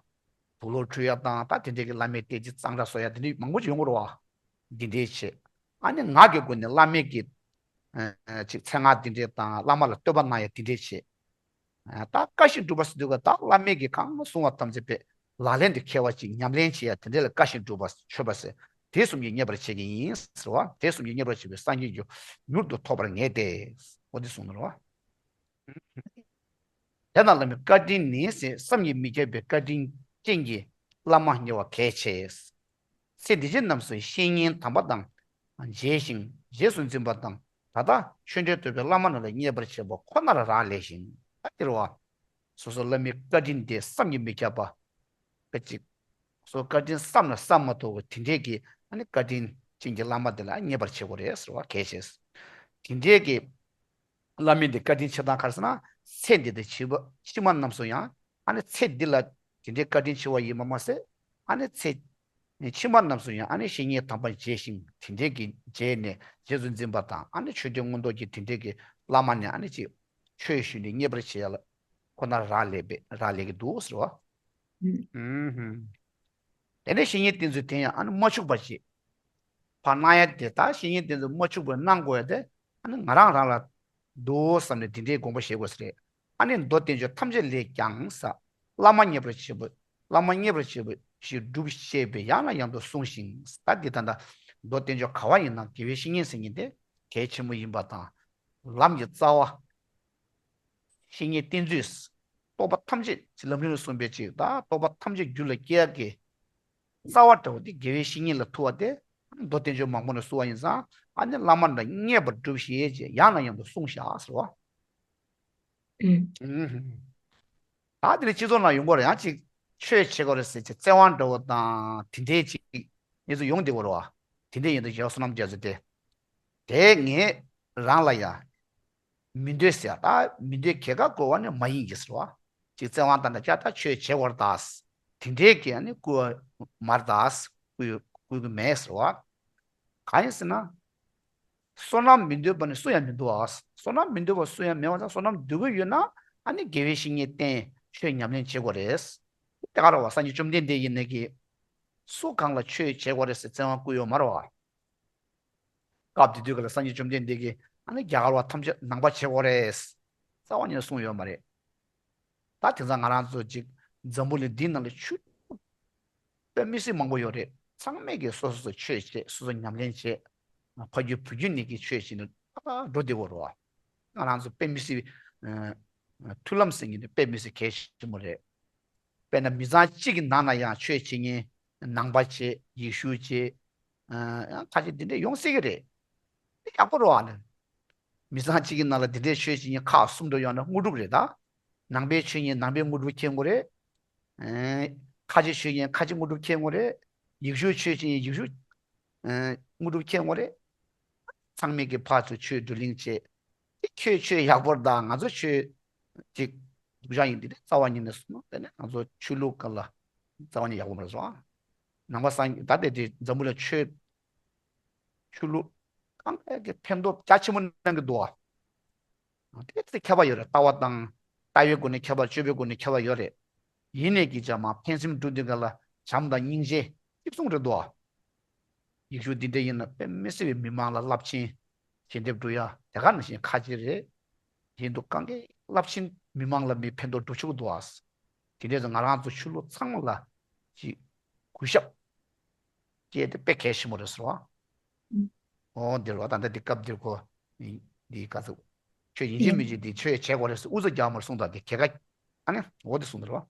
དུག་ལོག་འཁྲུ་ཡ་དང་ད་དེ་འདྲས་ཀྱི་བླ་མའི་རྟེན་ཅིག་གཙང་སྦྲ་བཟོ་ཡ་དེ་འདྲས་མང་པོ་ཅིག་ཡོང་གི་རེད་བ། འདི་འདྲས་བྱེད། ཨ་ནི་ངག་གི་སྒོ་ནས་བླ་མའི་གི་ཨ་ཨ་ཅིག་མཚན་སྔགས་འདི་འདྲས་དང་བླ་མ་ལ་བསྟོད་པ་གནང་ཡ་འདི་འདྲས་བྱེད། ཨ་ད་བཀའ་བཞིན་སྒྲུབ་པ་ཟེར་དུས་སྒང་ད་བླ་མའི་གི་གང་གསུང་བ་ཐམས་ཅད་པའི་ལག་ལེན་དུ་འཁེལ་བ་ཅིག་ཉམས་ལེན་བྱེད་ཡ་དེ་འདྲས་ལ་བཀའ་བཞིན་སྒྲུབ་པ་མཆོད་པ་ཟེར། དེ་གསུམ་གྱིས་མཉེས་པར་བྱེད་ཀྱི་ཡིན་ཟེར་བ། དེ་གསུམ་གྱིས་མཉེས་པར་བྱེད་པའི་སངས་རྒྱས་ཀྱི་མྱུར་དུ་ཐོབ་པར་ངེས་ཏེ། འོ་དེ་གསུངས་ནོ་རེད་བ། དེ་ན་བླ་མའི་བཀའ་དྲིན་ནི་ཟེར། བསམ་གྱིས་མི་ཁྱབ་པའི་བཀའ་དྲིན་ཅན་གྱི་བླ་མ་མཉེས་པ་གལ་ཆེ། ཚེ་འདི་ཕྱི་རྣམས་སུ་བཤེས་གཉེན་དམ་པ་དང་མཇལ་ཞིང་རྗེས་སུ་འཛིན་པ་དང་། ད་ལྟ་ཆོས་འབྲེལ་ཐོབ་པའི་བླ་མ་རྣམས་ལ་མཉེས་པར་བྱེད་པ་ཁོ་ནར་རག་ལས་ཤིང་། ད་དེ་རེད་བ། སོ་སོ་བླ་མའི་བཀའ་དྲིན་དེ་བསམ་གྱིས་མི་ཁྱབ་པ། སྐད་ཅིག་སོ་བཀའ་དྲིན་བསམ་ལ་བསམ་མ་ཐུབ་པ་དེ་འདྲས་ཀྱི་ཨ་ནི་བཀའ་དྲིན་ཅན་གྱི་བླ་མ་དེ་ལ་མཉེས་པར་བྱེད་དགོས་རེད་ཟེར་བ་གལ་ཆེ། དེ་འདྲས་ཀྱི་བླ་མའི་འདི་བཀའ་དྲིན་ཆེ་སྟངས་ག་རེ་ཟེར་ན། ཚེ་འདི་དང་ཕྱི་མ་ཕྱི་མ་རྣམས་སུ་ཡང་ཨ་ནི་ཚེ་འདི་ལ་དེ་འདྲའི་བཀའ་དྲིན་ཆེ་བ་ཡིན་པ་མ་ཟད། ཨ་ནི་ཚེ་ཕྱི་མ་རྣམས་སུ་ཡང་ཨ་ནི་བཤེས་གཉེན་དམ་པ་མཇལ་ཞིང་དེ་འདྲའི་གི་མཇལ་ནས་རྗེས་སུ་འཛིན་པ་དང་ཨ་ནི་ཆོས་དོན་མངོན་རྟོགས་ཀྱི་དེ་འདྲའི་གི་བླ་མ་ནས་ཨ་ནི་ཅིག་ཆོས་ཞུས་ནས་མཉེས་པར་བྱེད་ཡ་ལ་ཁོ་ན་རག་ལས་པས་རག་ལས་ཀྱི་འདུག་ཟེར་བ། ཨུམ། ཨུམ་ཧུམ། དེ་ནས་བཤེས་གཉེན་བསྟེན་ཚུལ་དེ་ཡང་ཨ་ནི་མ་འཆུག་པར་བྱེད། ཕར་གནང་ཡ་དེ་ད་བཤེས་གཉེན་བསྟེན་ཚུལ་མ་འཆུག་པར་གནང་དགོས་ཡ་དེ་ཨ་ནི་ང་རང་རང་ལ་འདུག་བསམ་ནས་དེ་འདྲའི་དགོངས་པ་བཞེས་དགོས་ས་རེད། ཨ་ནི་མདོ་སྡེ་མཆོག་ཐམས་ཅད་ལས་ཀྱང་ས། བླ་མ་མཉེས་པར་བྱེད་པ། བླ་མ་མཉེས་པར་བྱེད་པ་ཞིག་སྒྲུབ་ཤེས་པས་ཡང་ནས་ཡང་དུ་བསྲུང་ཞིང་། ད་འདི་ད་ལྟ་མདོ་སྡེ་མཆོག་ག་བ་ཡིན་ན་དགེ་བའི་བཤེས་གཉེན་ཟེར་མཁན་དེ་གལ་ཆེན་པོ་ཡིན་པ་དང་། ལམ་གྱི་རྩ་བ། བཤེས་གཉེན་བསྟེན་ཚུལ། རྟོགས་པ་ཐམས་ཅད་ཀྱི་ལམ་རིམ་ལ་གསུངས་པའི་ཅིག་ད་རྟོགས་པ་ཐམས་ཅད་རྒྱུད་ལ་སྐྱེ་ཡག་གི་རྩ་བ་འདྲ་བོ་དེ་དགེ་བའི་བཤེས་གཉེན་ལ་ཐུག་པ་དེ་མདོ་སྡེ་མཆོག་མང་པོ་ནས་གསུངས་པ་ཡིན་ཙང་། ཨ་ནི་བླ་མ་འདྲ་མཉེས་པར་སྒྲུབ་ཤེས་ཅེས་ཡང་ནས་ཡང་དུ་གསུངས་བཞག་ཟེར་བ། ཨུམ། ད་དེ་ནས་སྤྱི་ཚོགས་ནང་ཡོང་གི་རེད། ཡང་ཅིག་ཆོས་བྱེད་དགོས་རེད་ཟེར་ཅིག་བཙན་དབང་འདྲ་བོ་དང་དེ་འདྲའི་ཅིག་གནས་ཚུལ་ཡོང་བསྡད་ཀྱི་རེད་བ། དེ་འདྲའི་ཡིན་དུས་རྗེ་བསོད་ནམས་རྒྱ་མཚོ་དེ། དེ་ངས་རང་ལ་ཡ། མི་འདོད་ཟེར་ད་མི་འདོད་གལ་ཁ་དགོས་པ་ནི་མ་ཡིན་གྱི་ཟེར་བ། ཅིག་བཙན་དབང་དང་འདྲ་ཅག་ད་ཆོས་བྱེད་དགོས་རེད་ད། དེ་འདྲའི་གི་ཨ་ནི་བསྐུལ་བ་མ་རེད་ད། བསྐུལ་བསྐུལ་གི་མེད་ཟེར་བ། གང་ཡིན་ཟེར་ན། བསོད་ནམས་མི་འདོད་པ་ནི་སུ་ཡང་མི་འདུག་ཨ། བསོད་ནམས་མི་འདོད་པ་སུ་ཡང་མེད་པ་དང་། བསོད་ནམས་འདོད་ཀྱི་ཡོད་ན་ཨ་ནི་དགེ་བའི་བཤེས་གཉེན་བསྟེན་ཆོས་ཉམས་ལེན་བྱེད་དགོས་རེད། དེ་ག་རེད་བ། སངས་རྒྱས་བཅོམ་ལྡན་འདས་ཡིན་ནའི་གི། སུ་གང་ལ་ཆོས་བྱེད་དགོས་རེད་ཟེར་བཙན་དབང་བསྐུར་ཡོད་མ་རེད་བ། སྐབས་དེ་དུས་ཀ་ལ་སངས་རྒྱས་བཅོམ་ལྡན་འདས་ཀྱིས་ཨ་ནི་རྒྱ་གར་བ་ཐམས་ཅད་ནང་པ་བྱེད་དགོས་རེད། རྩ་བ་ཉིད་ནས་གསུངས་ཡོད་མ་རེད། ད་དེང་སང་ང་རང་ཚོ་ཅིག་འཛམ་བུ་གླིང་འདིའི་ནང་ལ་ཆོས་དཔེ་མི་སྲིད་མང་པོ་ཡོད་རེད། ཚང་མས་ཀྱིས་སོ་སོ་སོ་ཆོས་བྱེད། སོ་སོ་ཉམས་ལེན་བྱེད། ཕ་རྒྱུད་བུ་རྒྱུད་ནས་ཀྱིས་ཆོས་བྱེད་ནས་ད་འགྲོ་བདེ་བོ་རེད་བ། ང་རང་ཚོ་དཔེ་མི་སྲིད་མཐུན་ལམ་ཟེར་མཁན་དེ་དཔེ་མི་སྲིད་གལ་ཆེན་པོ་རེད། དཔེར་ན་མི་ཚང་གཅིག་གི་ནང་ན་ཡང་ཆོས་བྱེད་མཁན་ནང་པ་བྱེད། ཡེ་ཤུ་བྱེད། ཡང་ཁ་ཤས་འདི་འདྲས་ཡོང་སྲིད་ཀྱི་རེད། དེ་ཡག་པོ་རེད་བ་ནི། མི་ཚང་གཅིག་གི་ནང་ལ་འདི་འདྲས་ཆོས་བྱེད་མཁན་ཁག་གསུམ་འགྲོ་ཡོང་ན་དངོས་གྲུབ་རེད་ད། ནང་པའི་ཆོས་ཉིད་ནང་པའི་དངོས་གྲུབ་མཁྱེན་དགོས་རེད། ཁ་ཆེ་ཆོས་ཉིད་ཁ་ཆེ་དངོས་གྲུབ་མཁྱེན་དགོས་རེད། ཡེ་ཤུ་ཆོས་བྱེད་མཁན་ཡེ་ཤུ་དངོས་གྲུབ་མཁྱེན་དགོས་རེད། ཚང་མས་ཀྱི་ཕར་ཚུར་ཆོས་བགྲོ་གླེང་བྱེད། དེ་ཁྱོད་ཆོས་ཡག་པོ་རེད་ད། ང་ཚོ་ཆོས་ཅིག་སྡུག་ཅག་ཡིན། འདི་ནི་རྩ་བ་ཉིད་ནས་སོང་ན་དེ་ནི་ང་ཚོ་ཆོས་ལུགས་སྒང་ལ་རྩ་བ་ཉིད་ཡག་པོ་མ་རེད་སོང་། ནང་པ་སངས་ད་དེ་དེ་འཛམ་བུ་གླིང་ཆོས་ཆོས་ལུགས་གང་ག་གི་ཕན་ཐོགས་རྒྱ་ཆེན་པོ་གནང་གི་འདུག་ཨ། དེ་ཚོ་ཁྱད་པར་ཡོད་རེད། ལྟ་བ་དང་ལྟ་བའི་སྒོ་ནས་ཁྱད་པར། སྤྱོད་པའི་སྒོ་ནས་ཁྱད་པར་ཡོད་རེད། ཡིན་ནའི་གི་ཅང་མ་ཕན་སེམས་སྒྲུབ་དུས་ག་ལ་བྱམས་དང་སྙིང་རྗེ་གཅིག་མཚུངས་རེད་འདུག་ཨ། ཡེ་ཤུ་འདི་འདྲ་ཡིན་ན་དཔེ་མི་སྲིད་པའི་མི་མང་ལ་རླབས་ཆེན་ཞལ་འདེབས་སྒྲུབ་ཡ་དེ་ག་ནང་བཞིན་ཁ་ཆེ་རེད། ཡིན་འདུག་གང་གའི་རླབས་ཆེན་མི་མང་ལ་མི་ཕན་ཐོགས་འགྲོ་ཆོག་གི་འདུག་ཨ། དེ་འདྲས་སུ་ང་རང་ཚོ་ཆོས་ལུགས་ཚང་མ་ལ་ཅིག་གུས་ཞབས་སྐྱེས་ཏེ་དཔེ་གལ་ཆེན་པོ་རེད་ཟེར་བ། ཨོ་འདིར་བ་ད་ལྟ་འདི་སྐབས་འདིར་གོ་འདི་ག་ཚོད་ཁྱོད་ཡིན་གཅིག་མིན་གཅིག་འདི་ཆོས་བྱེད་དགོས་རེད་ཟེར་ཨུ་ཚུགས་རྒྱག་མར་གསུངས་དང་འདི་གལ་ཁ་ཨ་ནི་འོ་འདི་གསུངས་འདིར་བ།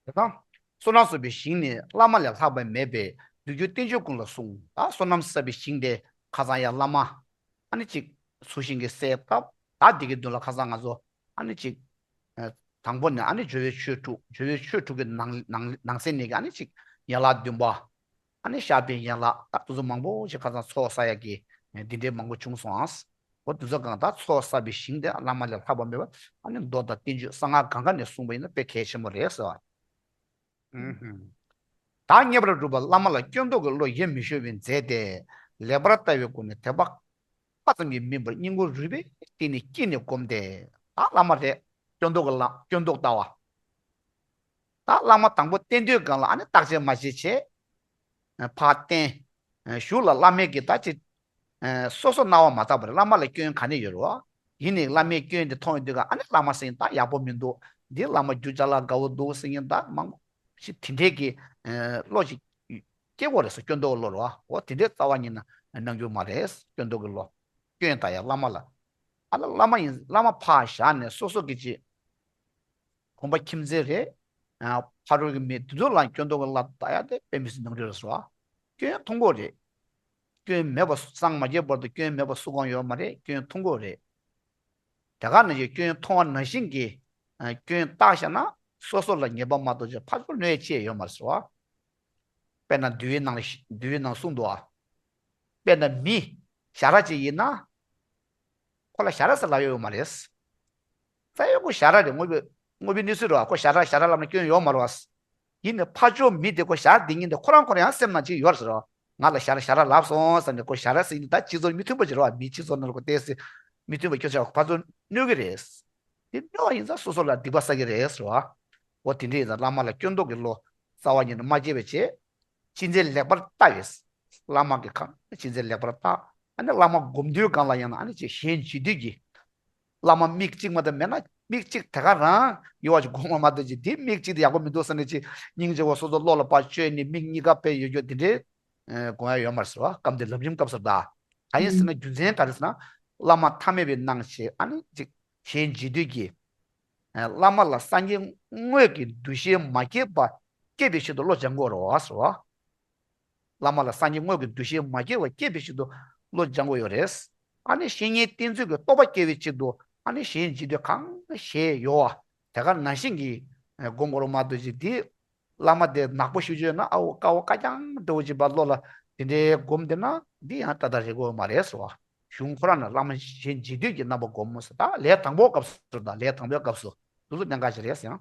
དེ་དང་། བསོད་ནམས་བསགས་པའི་ཞིང་ནི་བླ་མ་ལས་ལྷག་པ་མེད་པས་འདུལ་རྒྱུ་བསྟན་བཅོས་ཀུན་ལ་གསུངས། ད་བསོད་ནམས་བསགས་པའི་ཞིང་དེ་ཁ་སང་ཡང་བླ་མ་ཨ་ནི་གཅིག་ཚུལ་ཤིང་གི་གསལ་བཏབ། ད་འདི་གི་མདུན་ལ་ཁ་སང་ང་ཚོ་ཨ་ནི་གཅིག་ཨ་དང་པོ་ནས་ཨ་ནི་སྦྱོར་བའི་ཆོས་དྲུག་སྦྱོར་བའི་ཆོས་དྲུག་གི་ནང་ནང་ནང་གསེས་ནས་ཀྱི་ཨ་ནི་གཅིག་ཡན་ལག་བདུན་པ། ཨ་ནི་བཤགས་པའི་ཡན་ལག་ད་དེ་ཚོ་མང་པོ་ཞིག་ཁ་སང་ཚོགས་བསགས་ཡག་གི་འདི་འདྲའི་མང་པོ་བྱུང་སོང་ཨང་། འོ་དེ་ཚོ་གང་ད་ཚོགས་བསགས་པའི་ཞིང་དེ་བླ་མ་ལས་ལྷག་པ་མེད་པ་ཨ་ནི་མདོ་དང་བསྟན་བཅོས་གསང་སྔགས་གང་ག་ནས་གསུངས་པ་ཡིན་ན་དཔེ་གལ་ཆེན་པོ་རེད་ཟེར་བ། ཨུ་ཧུམ། ད་ངེས་པར་སྒྲུབ་པ་བླ་མ་ལ་སྐྱོན་འདོགས་ཀྱི་བློ་ཡེ་མི་ཤོར་བའི་མཛད་དེ་ལེགས་པར་ལྟ་བའི་སྒོ་ནས་དད་པ་ཁ་ཙམ་གྱིས་མིན་པར་སྙིང་ཁོང་རུས་པའི་གཏིང་ནས་དཀྱིལ་ནས་བསྒོམས་ཏེ་ད་བླ་མ་རེད་སྐྱོན་འདོགས་ཀྱི་ལ་སྐྱོན་འདོགས་ལྟ་བ། ད་བླ་མ་དང་པོ་བསྟེན་དུས་སྒང་ལ་ཨ་ནི་བརྟག་དཔྱད་མ་བྱེད་བྱས། ཕར་བསྟེན། གཞུག་ལ་བླ་མས་ཀྱི་ད་ཅི། སོ་སོ་རྣ་བ་མ་བཏགས་པར་བླ་མ་ལ་སྐྱོན་ག་ནས་ཡོད་རེད་བ། ཡིན་ནའི་བླ་མའི་སྐྱོན་དེ་མཐོང་ཡོང་དུས་ཀ་ཨ་ནི་བླ་མ་ཟེར་ད་ཡག་པོ་མི་འདུག་འདི་བླ་མ་རྒྱུ་ཅ་ལག་དགའ་བོ་འདུག་ཟེར་མཁན་ད་མང་པོ་ཞིག་དེ་འདྲས་ཀྱི་བློ་ཞིག་སྐྱེ་དགོས་རེད་ཟེར་སྐྱོན་འདོགས་བློ་རེད་བ། འོ་དེ་འདྲས་རྩ་བ་ཉིད་ནས་གནང་རྒྱུ་མ་རེད་སྐྱོན་འདོགས་ཀྱི་བློ། སྐྱོན་ད་ཡ་བླ་མ་ལ། ཨ་ལ་བླ་མ་ཡིན་བླ་མ་ཕར་བཞག་ནས་སོ་སོ་གི་ཅི། ཁོང་པ་ཁྱིམ་མཚེས་རེད། ཕ་རོལ་གྱི་མི་དེ་ཚོ་ལ་སྐྱོན་འདོགས་ཀྱི་བློ་ལྟ་ཡ་དེ་དཔེ་མི་སྲིད་ནོར་འཁྲུལ་རེད་ཟེར་བ། སྐྱོན་མཐོང་གི་རེད། སྐྱོན་མེད་པ་སངས་མ་རྒྱས་བར་དུ་སྐྱོན་མེད་པ་སུ་གང་ཡོད་མ་རེད་སྐྱོན་མཐོང་གི་རེད། དེ་ག་ནང་བཞིན་སྐྱོན་མཐོང་བ་ནང་བཞིན་གྱི་སྐྱོན་བརྟག་བྱས་ན་སོ་སོ་ལ་ཉེས་པ་མ་གཏོགས་ཅི་ཕར་ཚུར་གནོད་ཡ་ཅི་ཡང་ཡོད་མ་རེད་ཟེར་བ། དཔེར་ན་འདུལ་བའི་ནང་ལ་འདུལ་བའི་ནང་གསུངས་འདུག་ཨ། དཔེར་ན་མི་ཞ་ར་ཅིག་ཡིན་ན། ཁོ་ལ་ཞ་ར་ཟེར་ལབ་ཡོད་ཡོད་མ་རེད། ད་ཡོད་ཁོ་ཞ་ར་རེད་དངོས་པོའི་དངོས་པོའི་གནས་ཚུལ་རེད་བ་ཁོ་ཞ་ར་ཞ་ར་ལབ་ན་སྐྱོན་ཡོད་མ་རེད་བ། ཡིན་ནའི་ཕར་ཕྱོགས་མི་དེ་ཁོ་ཞ་ར་དེ་ཉིད་དེ་ཁོ་རང་ཁོ་རང་ཡང་སེམས་ནང་ཅིག་ཡོད་རེད་བ། ང་ལ་ཞ་ར་ཞ་ར་ལབ་སོང་ཟེར་ནས་ཁོ་ཞ་ར་ཟེར་ནི་ད་སྤྱི་ཚོགས་མི་མཐུན་པ་ཅིག་རེད་བ་མི་སྤྱི་ཚོགས་ནང་ལ་ཁོ་བལྟས་སེ་མི་མཐུན་པ་ཁྱོད་ཚོ་ཕར་ཚུར་གནོད་ཀྱི་རེད། དེ་གནོད་པ་ཡིན་ཙང་སོ་སོ་ལ་སྡིག་པ་བསགས་ཀྱི་རེད་ཟེར་བ། འོ་དེ་འདྲ་ཡིན་ཙང་བླ་མ་ལ་སྐྱོན་འདོགས་ཀྱི་བློ་རྩ་བ་ཉིད་ནས་མ་སྐྱེས་པའི་ཆེད། ཅི་མཛད་ལེགས་པར་ལྟ་བས། བླ་མ་གི་ཁ་ཅི་མཛད་ལེགས་པར་ལྟ། ཨ་ནི་བླ་མ་སྒོམ་དུས་སྒང་ལ་ཡང་ན་ཨ་ནི་ཅི་གཞན་བརྗེ་དུས་ཀྱི། བླ་མ་མིག་གཅིག་མ་གཏོགས་མེད་ན་མིག་གཅིག་དེ་ག་རང་ཡོད་པ་ཅིག་སྒོམ་པ་མ་གཏོགས་ཅི་དེ་མིག་གཅིག་དེ་ཡག་པོ་མི་འདུག་ཟེར་ནས་ཅི་སྙིང་རྗེ་བོ་སོ་སོ་བློ་ལ་ཕར་བཅོས་ནས་མིག་གཉིས་ཀ་ཕར་ཡོད་རྒྱུ་དེ་འདྲའི་དགོངས་ཡ་ཡོད་མ་རེད་ཟེར་བ་སྐབས་འདི་ལམ་རིམ་སྐབས་སུ་གདའ། གང་ཡིན་ཟེར་ན་རྒྱུ་མཚན་ག་རེ་ཟེར་ན་བླ་མ་ཐ་མལ་པའི་སྣང་ཞེས་ཨ་ནི་ཅིག་གཞན་བརྗེ་དུས་ཀྱི། བླ་མ་ལ་སངས་རྒྱས་དངོས་ཀྱི་འདུ་ཤེས་མ་སྐྱེས་པ་སྐྱེས་པའི་ཆེད་དུ་བློ་སྦྱང་དགོས་རེད་བ་ཟེར་བ། བླ་མ་ལ་སངས་རྒྱས་དངོས་ཀྱི་འདུ་ཤེས་མ་སྐྱེས་པ་སྐྱེས་པའི་ཆེད་དུ་བློ་སྦྱང་དགོས་ཡོད་རེད། ཨ་ནི་བཤེས་གཉེན་བསྟེན་ཚུལ་གྱི་རྟོགས་པ་སྐྱེ་བའི་ཆེད་དུ་ཨ་ནི་གཞན་བརྗེ་དུས་གང་ཞེས་ཡོད་བ། དེ་ག་ནང་བཞིན་གྱི་སྒོམ་དགོས་རེད་མ་གཏོགས་ཅི་དེ། བླ་མ་དེ་ནག་པོ་ཞུ་རྒྱུ་ཡོད་ན་ཨ་འོ་དཀའ་བ་དཀའ་རྐྱང་འདྲ་བོ་ཅིག་པ་བློ་ལ་དེ་འདྲའི་སྒོམ་བསྡད་ན་འདི་ཡང་ཏག་ཏག་རེད་དགོས་མ་རེད་ཟེར་བ། གཞུང་ཁོ་རང་ནས་བླ་མ་གཞན་བརྗེ་དུས་ཀྱི་རྣམ་པ་སྒོམ་མོ་ཟེར་ད་ལས་དང་པོའི་སྐབས་སུ་དང་ལས་དང་པོའི་སྐབས་སུ་དུ་ལུ་གནད་འགག་ཅིག་རེད་ཟེར་ཡང་།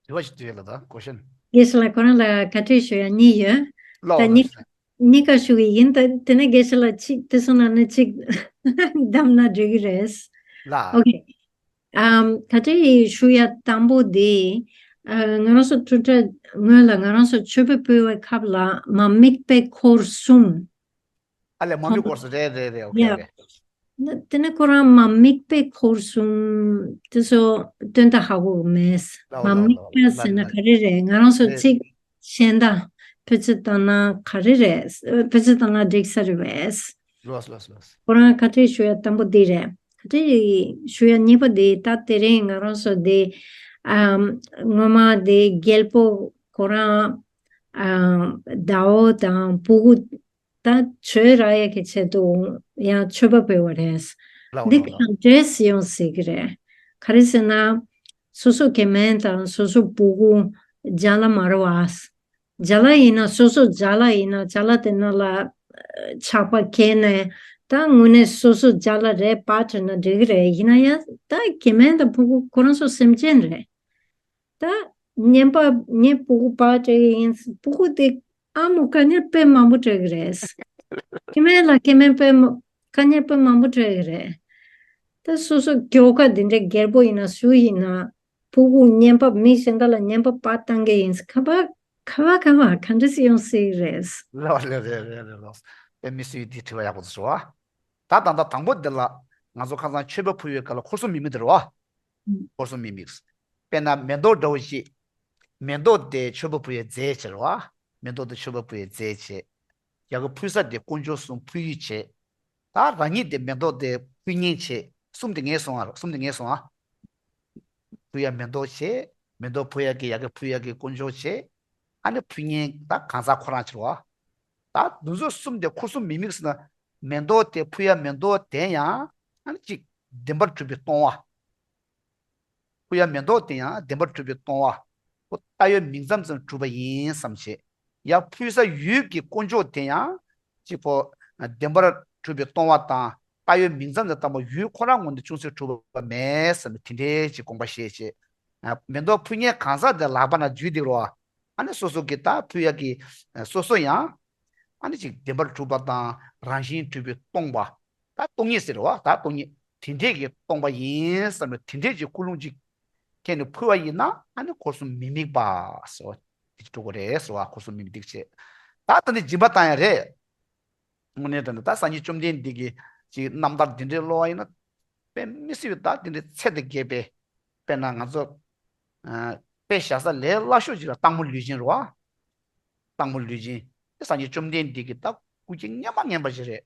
དྲི་བ་ཞིག་དུས་ལ་ད་ཀོ་ཤན། དགེ་བཤེས་ལགས་ཁོ་རང་ལ་བཀའ་འདྲི་ཞུ་ཡ་གཉིས་ཡོད། ལགས་ད་གཉིས་ལགས། གཉིས་ཀ་ཞུ་གི་ཡིན་ད་དེ་ནས་དགེ་བཤེས་ལགས་གཅིག་དེ་སོང་ན་ནི་གཅིག་བདམས་ན་འགྲིག་གི་རེད། ལགས། ཨོ་ཁེ། ཨམ། ད་ལྟའི་ཞུ་ཡ་དང་པོ་དེ། ཨ། ང་རང་ཚོ་ཐུགས་ཁྲལ་སྔོན་ལ་ང་རང་ཚོ་མཆོད་པ་ཕུལ་བའི་སྐབས་ལ་མ་དམིགས་པའི་འཁོར་གསུམ། ཨ་ལས་མ་དམིགས་འཁོར་གསུམ་རེད་རེད་རེད། ཨོ་ཁེ། ཡ། ཨོ་ཁེ། ན་དེ་ནས་ཁོ་རང་མ་དམིགས་པའི་འཁོར་གསུམ་དེ་ཚོ་དོན་དག་ཧ་གོ་གི་མེད། ལའོ་མ་ལའོ་དམིགས་ལའོ་པ་ཟེར་ན་ལ་ག་རེ་རེད། ང་རང་ཚོ་རེད། ཚིག་གཞན་དག་བེད་སྤྱོད་བཏང་ན་ག་རེ་རེད། བེད་སྤྱོད་བཏང་ན་འགྲིག་ས་རེད་པས། ལོས་ལོས་ལོས། ཁོ་རང་བཀའ་འདྲི་ཞུ་ཡ་དང་པོ་འདི་རེད། བཀའ་འདྲི་ཞུ་ཡ་གཉིས་པ་འདི་ད་དེ་རིང་ང་རང་ཚོ་འདི་ཨམ་སྔོན་མ་འདི་རྒྱལ་པོ་ཁོ་རང་ཨམ་ཟླ་བོ་དང་ཕྲུ་གུ་ད་བྱོས་རག་ཡ་གི་ཆེད་དུ་ཡང་མཆོད་པ་ཕུལ་བ་རེད། ལའོ་འདི་ལའོ་ལའོ། གང་འདྲས་ཡོང་སྲིད་ཀྱི་རེད། ག་རེ་ཟེར་ན་སོ་སོ་སྐྱེ་དམན་དང་སོ་སོ་ཕྲུ་གུ་ཅ་ལག་མ་རེད་བ། ཅ་ལག་ཡིན་ན་སོ་སོ་ཅ་ལག་ཡིན་ན་ཅ་ལག་དེ་ནང་ལ་ཆག་པ་ཁེལ་ནས་ད་དངོས་གནས་སོ་སོ་ཅ་ལག་རེད་པ་དྲན་ན་འགྲིག་གི་རེད། ཡིན་ན་ཡང་ད་སྐྱེ་དམན་དང་ཕྲུ་གུ་ཁོ་རང་ཚོ་སེམས་ཅན་རེད། ད་ཉན་པ་ངས་ཕྲུ་གུ་པ་སྤྲད་ཀྱི་ཡིན། ཕྲུ་གུ་དེ་ཨ་མོ་དཀའ་ངལ་དཔེ་མང་པོ་སྤྲད་ཀྱི་རེད། སྐྱེ་དམན་ལ་སྐྱེ་དམན་དཔེ་མ་དཀའ་ངལ་དཔེ་མང་པོ་སྤྲད་ཀྱི་རེད། ད་སོ་སོ་ཁྱོ་ག་འདི་འདྲའི་རྒྱལ་པོ་ཡིན་ན་སུ་ཡིན་ན། ཕྲུ་གུ་ཉན་པ་མི་གཞན་དག་ལ་ཉན་པ་པ་བཏང་གི་ཡིན། ཁ་པ་ཁ་པ་ཁ་པ་ག་འདྲ་སེ་ཡོང་སྲིད་རེད། ལགས་ལགས་རེད་རེད་རེད་ལགས། དཔེ་མི་སྲིད་འདི་དྲི་བ་ཡག་པོ་ཞུ་བ། ད་ད་ད་དང་པོ་འདི་ལ་ ང་ཚོ་ཁ་སང་མཆོད་པ་ཕུལ་བའི་སྐབས་ལ་འཁོར་གསུམ་མི་དམིགས་དེ་རེད་བ། འཁོར་གསུམ་མི་དམིགས། དཔེར་ན་མེ་ཏོག་འདྲ་བོ་ཞིག་མེ་ཏོག་དེ་མཆོད་པ་ཕུལ་བའི་རྫས་བྱས་རེད་བ། མེ་ཏོག་དེ་མཆོད་པ་ཕུལ་བའི་རྫས་བྱས། ཡ་གི་ཕུལ་ས་དེ་དཀོན་མཆོག་གསུམ་ཕུལ་ཡུལ་བྱས། ད་རང་ཉིད་དེ་མེ་ཏོག་དེ་ཕུལ་མཁན་བྱས། གསུམ་དེ་ངས་སོང་ཨ། གསུམ་དེ་ངས་སོང་ཨ། ཕུལ་ཡ་མེ་ཏོག་བྱས། མེ་ཏོག་ཕུལ་ཡ་གི་ཡ་གི་ཕུལ་ཡ་གི་དཀོན་མཆོག་བྱས། ཨ་ནི་ཕུལ་མཁན་ད་གང་ཟག་ཁོ་རང་བྱས་རེད་བ། ད་འདི་ཚོ་གསུམ་དེ་འཁོར་གསུམ་མི་དམིགས་ཟེར་ན། མེ་ཏོག་དེ་ཕུལ་ཡ་མེ་ཏོག་དེ་ཡང་ཨ་ནི་ཅིག་བདེན་པར་གྲུབ་པའི་སྟོང་བ། ཕུལ་ཡ་མེ་ཏོག་དེ་ཡང་བདེན་པར་གྲུབ་པའི་སྟོང་བ། ཁོ་ལྟ་བའི་མིང་ཙམ་ཙམ་གྲུབ་པ་ཡིན་བསམ་བྱས། ཡ་ཕུལ་ས་ཡུལ་གྱི་དཀོན་མཆོག་དེ་ཡང་ཅིག་ཁོ་བདེན་པར་གྲུབ་པའི་སྟོང་བ་དང་ལྟ་བའི་མིང་ཙམ་དུ་བཏང་བ་ཡུལ་ཁོ་རང་ངོས་ནས་ཅུང་ཟད་གྲུབ་པ་མེད་བསམ་ནས་དེ་འདྲའི་ཅིག་དགོངས་པ་བཞེས་བྱས། མེ་ཏོག་ཕུལ་མཁན་གང་ཟག་དེ་ལག་པ་ན་འཇུས་བསྡད་རོགས། ཨ་ནི་སོ་སོ་གི་ད་ཕུལ་ཡ་གི་སོ་སོ་ཡང་ཨ་ནི་ཅིག་བདེན་པར་གྲུབ་པ་དང་རང་བཞིན་གྲུབ་པའི་སྟོང་པ། ད་སྟོང་ཉིད་ཟེར་བ་ད་སྟོང་ཉིད་དེ་འདྲས་ཀྱི་སྟོང་པ་ཡིན་བསམ་ནས་དེ་འདྲས་ཀྱི་ཀུན་སློང་ཅིག་ཁྱེད་ནས་ཕུལ་བ་ཡིན་ན་ཨ་ནི་འཁོར་གསུམ་མི་དམིགས་པ་ཟེར་བ་དེ་ཅིག་འགྲོ་གི་རེད་ཟེར་བ། འཁོར་གསུམ་མི་དམིགས་བྱས། ད་ད་ནི་སྦྱིན་པ་བཏང་ཡ་རེད། དངོས་གནས་དྲང་གནས་ད་སངས་རྒྱས་བཅོམ་ལྡན་འདས་ཀྱི་ཅིག་རྣམ་ཐར་འདི་འདྲའི་ཀློག་པ་ཡིན་ན། དཔེ་མི་སྲིད་པའི་ད་འདི་འདྲའི་ཚད་དང་བརྒལ་བའི། དཔེར་ན་ང་ཚོ་ཨ་དཔེ་བཞག་ས་ལས་སླ་ཤོས་ཅིག་ལ་སྟག་མོ་ལུས་སྦྱིན་རེད་བ། སྟག་མོ་ལུས་སྦྱིན་དེ་སངས་རྒྱས་བཅོམ་ལྡན་འདས་ཀྱི་ད་སྐུ་སྐྱེ་རྙེད་མ་རྙེད་པ་ཞིག་རེད།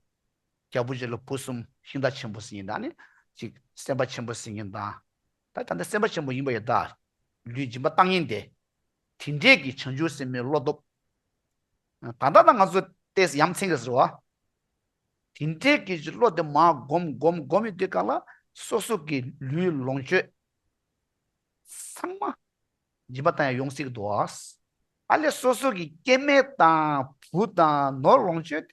རྒྱལ་པོ་ཞིག་ལ་བུ་གསུམ་ཤིང་རྟ་ཆེན་པོ་ཟེར་མཁན་དང་ནི་ཅིག་སེམས་དཔའ་ཆེན་པོ་ཟེར་མཁན་དང་། ད་ད་ལྟ་སེམས་དཔའ་ཆེན་པོ་ཡིན་པ་ཡོད་ད། ལུས་སྦྱིན་པ་བཏང་མཁན་དེ། དེ་འདྲས་ཀྱི་བྱང་ཆུབ་སེམས་དཔའི་བློ་སྟོབས། ད་ལྟ་ད་ང་ཚོ་ཏོག་ཙམ་ཡ་མཚན་གྱི་ཟེར་བ། དེ་འདྲས་ཀྱི་བློ་དེ་མར་སྒོམ་སྒོམ་སྒོམ་ཡོང་དུས་སྒང་ལ་སོ་སོ་གི་ལུས་ལོངས་སྤྱོད་ཚང་མ་སྦྱིན་པ་བཏང་ཡ་ཡོང་སྲིད་ཀྱི་འདུག་ཨ། ཨ་ལས་སོ་སོ་གི་སྐྱེ་དམན་དང་བུ་དང་ནོར་ལོངས་སྤྱོད།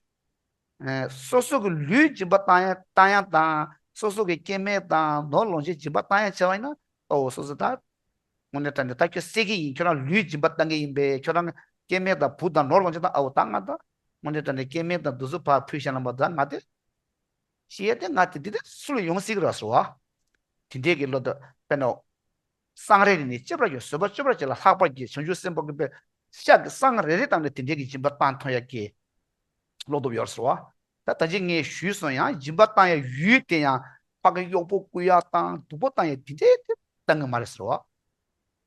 ཨ་སོ་སོ་གི་ལུས་སྦྱིན་པ་བཏང་ཡ་བཏང་ཡ་དང་སོ་སོ་གི་སྐྱེ་དམན་དང་ནོར་ལོངས་སྤྱོད་སྦྱིན་པ་བཏང་ཡ་བྱས་པ་ཡིན་ན་ཨོ་སོ་སོ་ད། དངོས་གནས་དྲང་གནས་ད་ཁྱོད་སད་ཀྱི་ཡིན། ཁྱོད་རང་ལུས་སྦྱིན་པ་བཏང་གི་ཡིན་པས། ཁྱོད་རང་སྐྱེ་དམན་དང་བུ་དང་ནོར་ལོངས་སྤྱོད་དང་ཨའོ་ད་ང་ད་དངོས་གནས་དྲང་གནས་སྐྱེ་དམན་དང་འདི་ཚོ་ཕར་ཕུལ་བཞག་ན་མ་ད་ང་དེ་ཤི་ཡ་དེ་ང་དེ་འདི་དེ་སུ་ལ་ཡོང་སྲིད་ཀྱི་ར་ཟེར་བ། དེ་འདྲས་ཀྱི་བློ་དེ་དཔེར་ན། སང་རེ་རེ་ནས་ལྕེ་བར་གྱི་བཟོད་པ་ལྕེ་བར་གྱི་ལ་ལྷག་པར་གྱི་བྱང་ཆུབ་སེམས་དཔའ་གི་དཔེ་ཤ་གི་སང་རེ་རེ་བཏང་ནས་དེ་འདྲས་ཀྱི་སྦྱིན་པ་བཏང་ཐུབ་ཡ་གི་བློ་སྟོབས་ཡོད་ཟེར་བ། ད་ད་ཅི་ངས་ཞུས་སོང་ཡང་སྦྱིན་པ་བཏང་ཡ་ཡུལ་དེ་ཡང་ཕ་གི་གཡོག་པོ་རྐུ་ཡ་དང་སྡུག་པོ་བཏང་ཡ་དེ་འདྲས་དེ་བཏང་གི་མ་རེད་ཟེར་བ།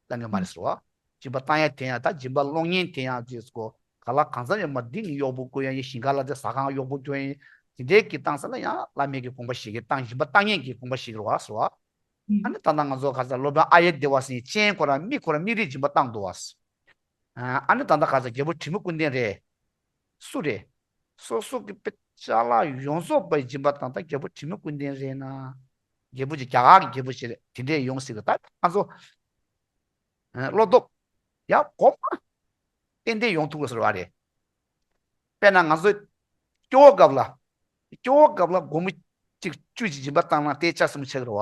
བཏང་གི་མ་རེད་ཟེར་བ། སྦྱིན་པ་བཏང་ཡ་དེ་ཡང་ད་སྦྱིན་པ་སློང་མཁན་དེ་ཡང་ཅེས་གོ་ག་ལ་གང་འཚམ་ཡོད་མ་འདི་ངས་གཡོག་པོ་རྐུ་ཡ་ཡིན། ཞིང་ཁ་ལ་དེ་ཟ་ཁང་གཡོག་པོ་སྐྱོན་ཡིན། དེ་འདྲས་ཀྱི་བཏང་ས་ལ་ཡང་བླ་མེད་ཀྱི་དགོངས་པ་བཞེས་ཀྱི་བཏང་སྦྱིན་པ་བཏང་མཁན་གྱི་དགོངས་པ་བཞེས་ཀྱི་རེད་བ་ཟེར་བ། ཨ་ནི་ད་ལྟ་ང་ཚོ་ག་ས་སློབ་དཔོན་ཨ་ཡེ་དེ་བ་ཟེར་སྤྱན་ཁོ་རང་མིག་ཁོ་རང་མིག་རིལ་སྦྱིན་པ་བཏང་འདུག་བ། ཨ་ནི་ད་ལྟ་ག་ས་རྒྱལ་པོ་དྲི་མེད་ཀུན་ལྡན་རེད། སུ་རེད། སོ་སོ་གི་དཔེ་ཅ་ལག་ཡོངས་རྫོགས་པའི་སྦྱིན་པ་བཏང་ད་རྒྱལ་པོ་དྲི་མེད་ཀུན་ལྡན་རེད་ན། རྒྱལ་པོ་ཅིག་རྒྱ་གར་གྱི་རྒྱལ་པོ་ཞིག་རེད་དེ་འདྲས་ཡོང་སྲིད་གི་ད་ང་ཚོ། བློ་སྟོབས། ཡ་གོམ་པ། ཏན་ཏན་ཡོང་ཐུབ་དགོས་ཟེར་བ་རེད། དཔེར་ན་ང་ཚོ་སྐྱོ་བོ་སྐབས་ལ། སྐྱོ་བོ་སྐབས་ལ་སྒོར་མོ་གཅིག་བཅུ་གཅིག་སྦྱིན་པ་བཏང་ན་དེ་ཆ་ཟིན་པོ་ཆགས་ཀྱི་རེད་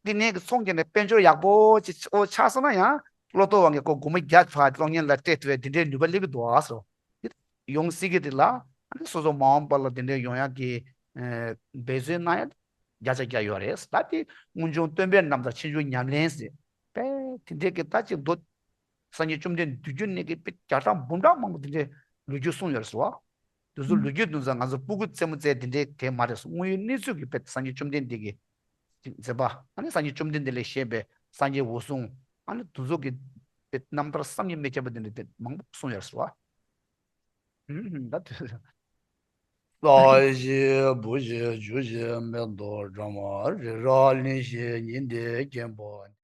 བ། འདི་ནས་ཀྱི་ཚོང་རྒྱག་ནས་དཔལ་འབྱོར་ཡག་པོ་ཅིག་ཆགས་སོང་ན་ཡང་བློ་སྟོབས་དབང་གིས་ཁོ་སྒོར་མོ་བརྒྱ་ཕར་སློང་མཁན་ལ་སྤྲད་ཐུབ་པའི་འདི་འདྲའི་ནུས་པ་སླེབས་ཀྱི་འདུག་བ་ཟེར། འདི་ཡོང་སྲིད་ཀྱི་རེད་ལ་ཨ་ནི་སོ་སོ་མ་འོངས་པ་ལ་འདི་འདྲའི་ཡོང་ཡག་གི་འབད་བརྩོན་གནང་ཡག་བརྒྱ་ཆ་བརྒྱ་ཡོད་རེད། ད་དེ་སྔོན་བྱུང་སྟོན་པའི་རྣམ་ཐར་ཕྱིས་འབྱུང་ཉམས་ལེན་ཟེར། པས་དེ་འདྲའི་གི་ད་ཅིག་མདོ། སངས་རྒྱས་བཅོམ་ལྡན་འདས་མདོ་རྒྱུད་ནས་ཀྱི་དཔེ་བརྒྱ་ཕྲག་འབུམ་ཕྲག་མང་པོ་དེ་འདྲའི་ལོ་རྒྱུས་གསུངས་ཡོད་རེད་ཟེར་བ། དེ་ཚོ་ལོ་རྒྱུས་དེ་ཚོ་ང་ཚོ་སྤུ་གུ་རྩེད་མོ་རྩེ་དེ་འདྲའི་གས་མ་རེད་ཟེར། དངོས་ཡོད་གནས་ཚུལ་གྱི་དཔེ་སངས་རྒྱས་བཅོམ་ལྡན་འདས་ཀྱི་མཛད་པ་ཨ་ནི་སངས་རྒྱས་བཅོམ་ལྡན་འདས་ལས་བཤད་པའི་སངས་རྒྱས་འོད་སྲུང་ཨ་ནི་དེ་ཚོ་གི་དཔེ་རྣམ་ཐར་བསམ་གྱིས་མི་ཁྱབ་པ་དེ་འདྲ་དེ་མང་པོ་གསུངས་ཡོད་རེད་ཟེར་བ། ད་དེ་ས་གཞི་བུ་གཞི་རྒྱུ་གཞི་མེ་ཏོག་སྒྲོལ་མ་རི་རབ་གླིང་བཞི་ཉི་ཟླའི་མགོན་པོ།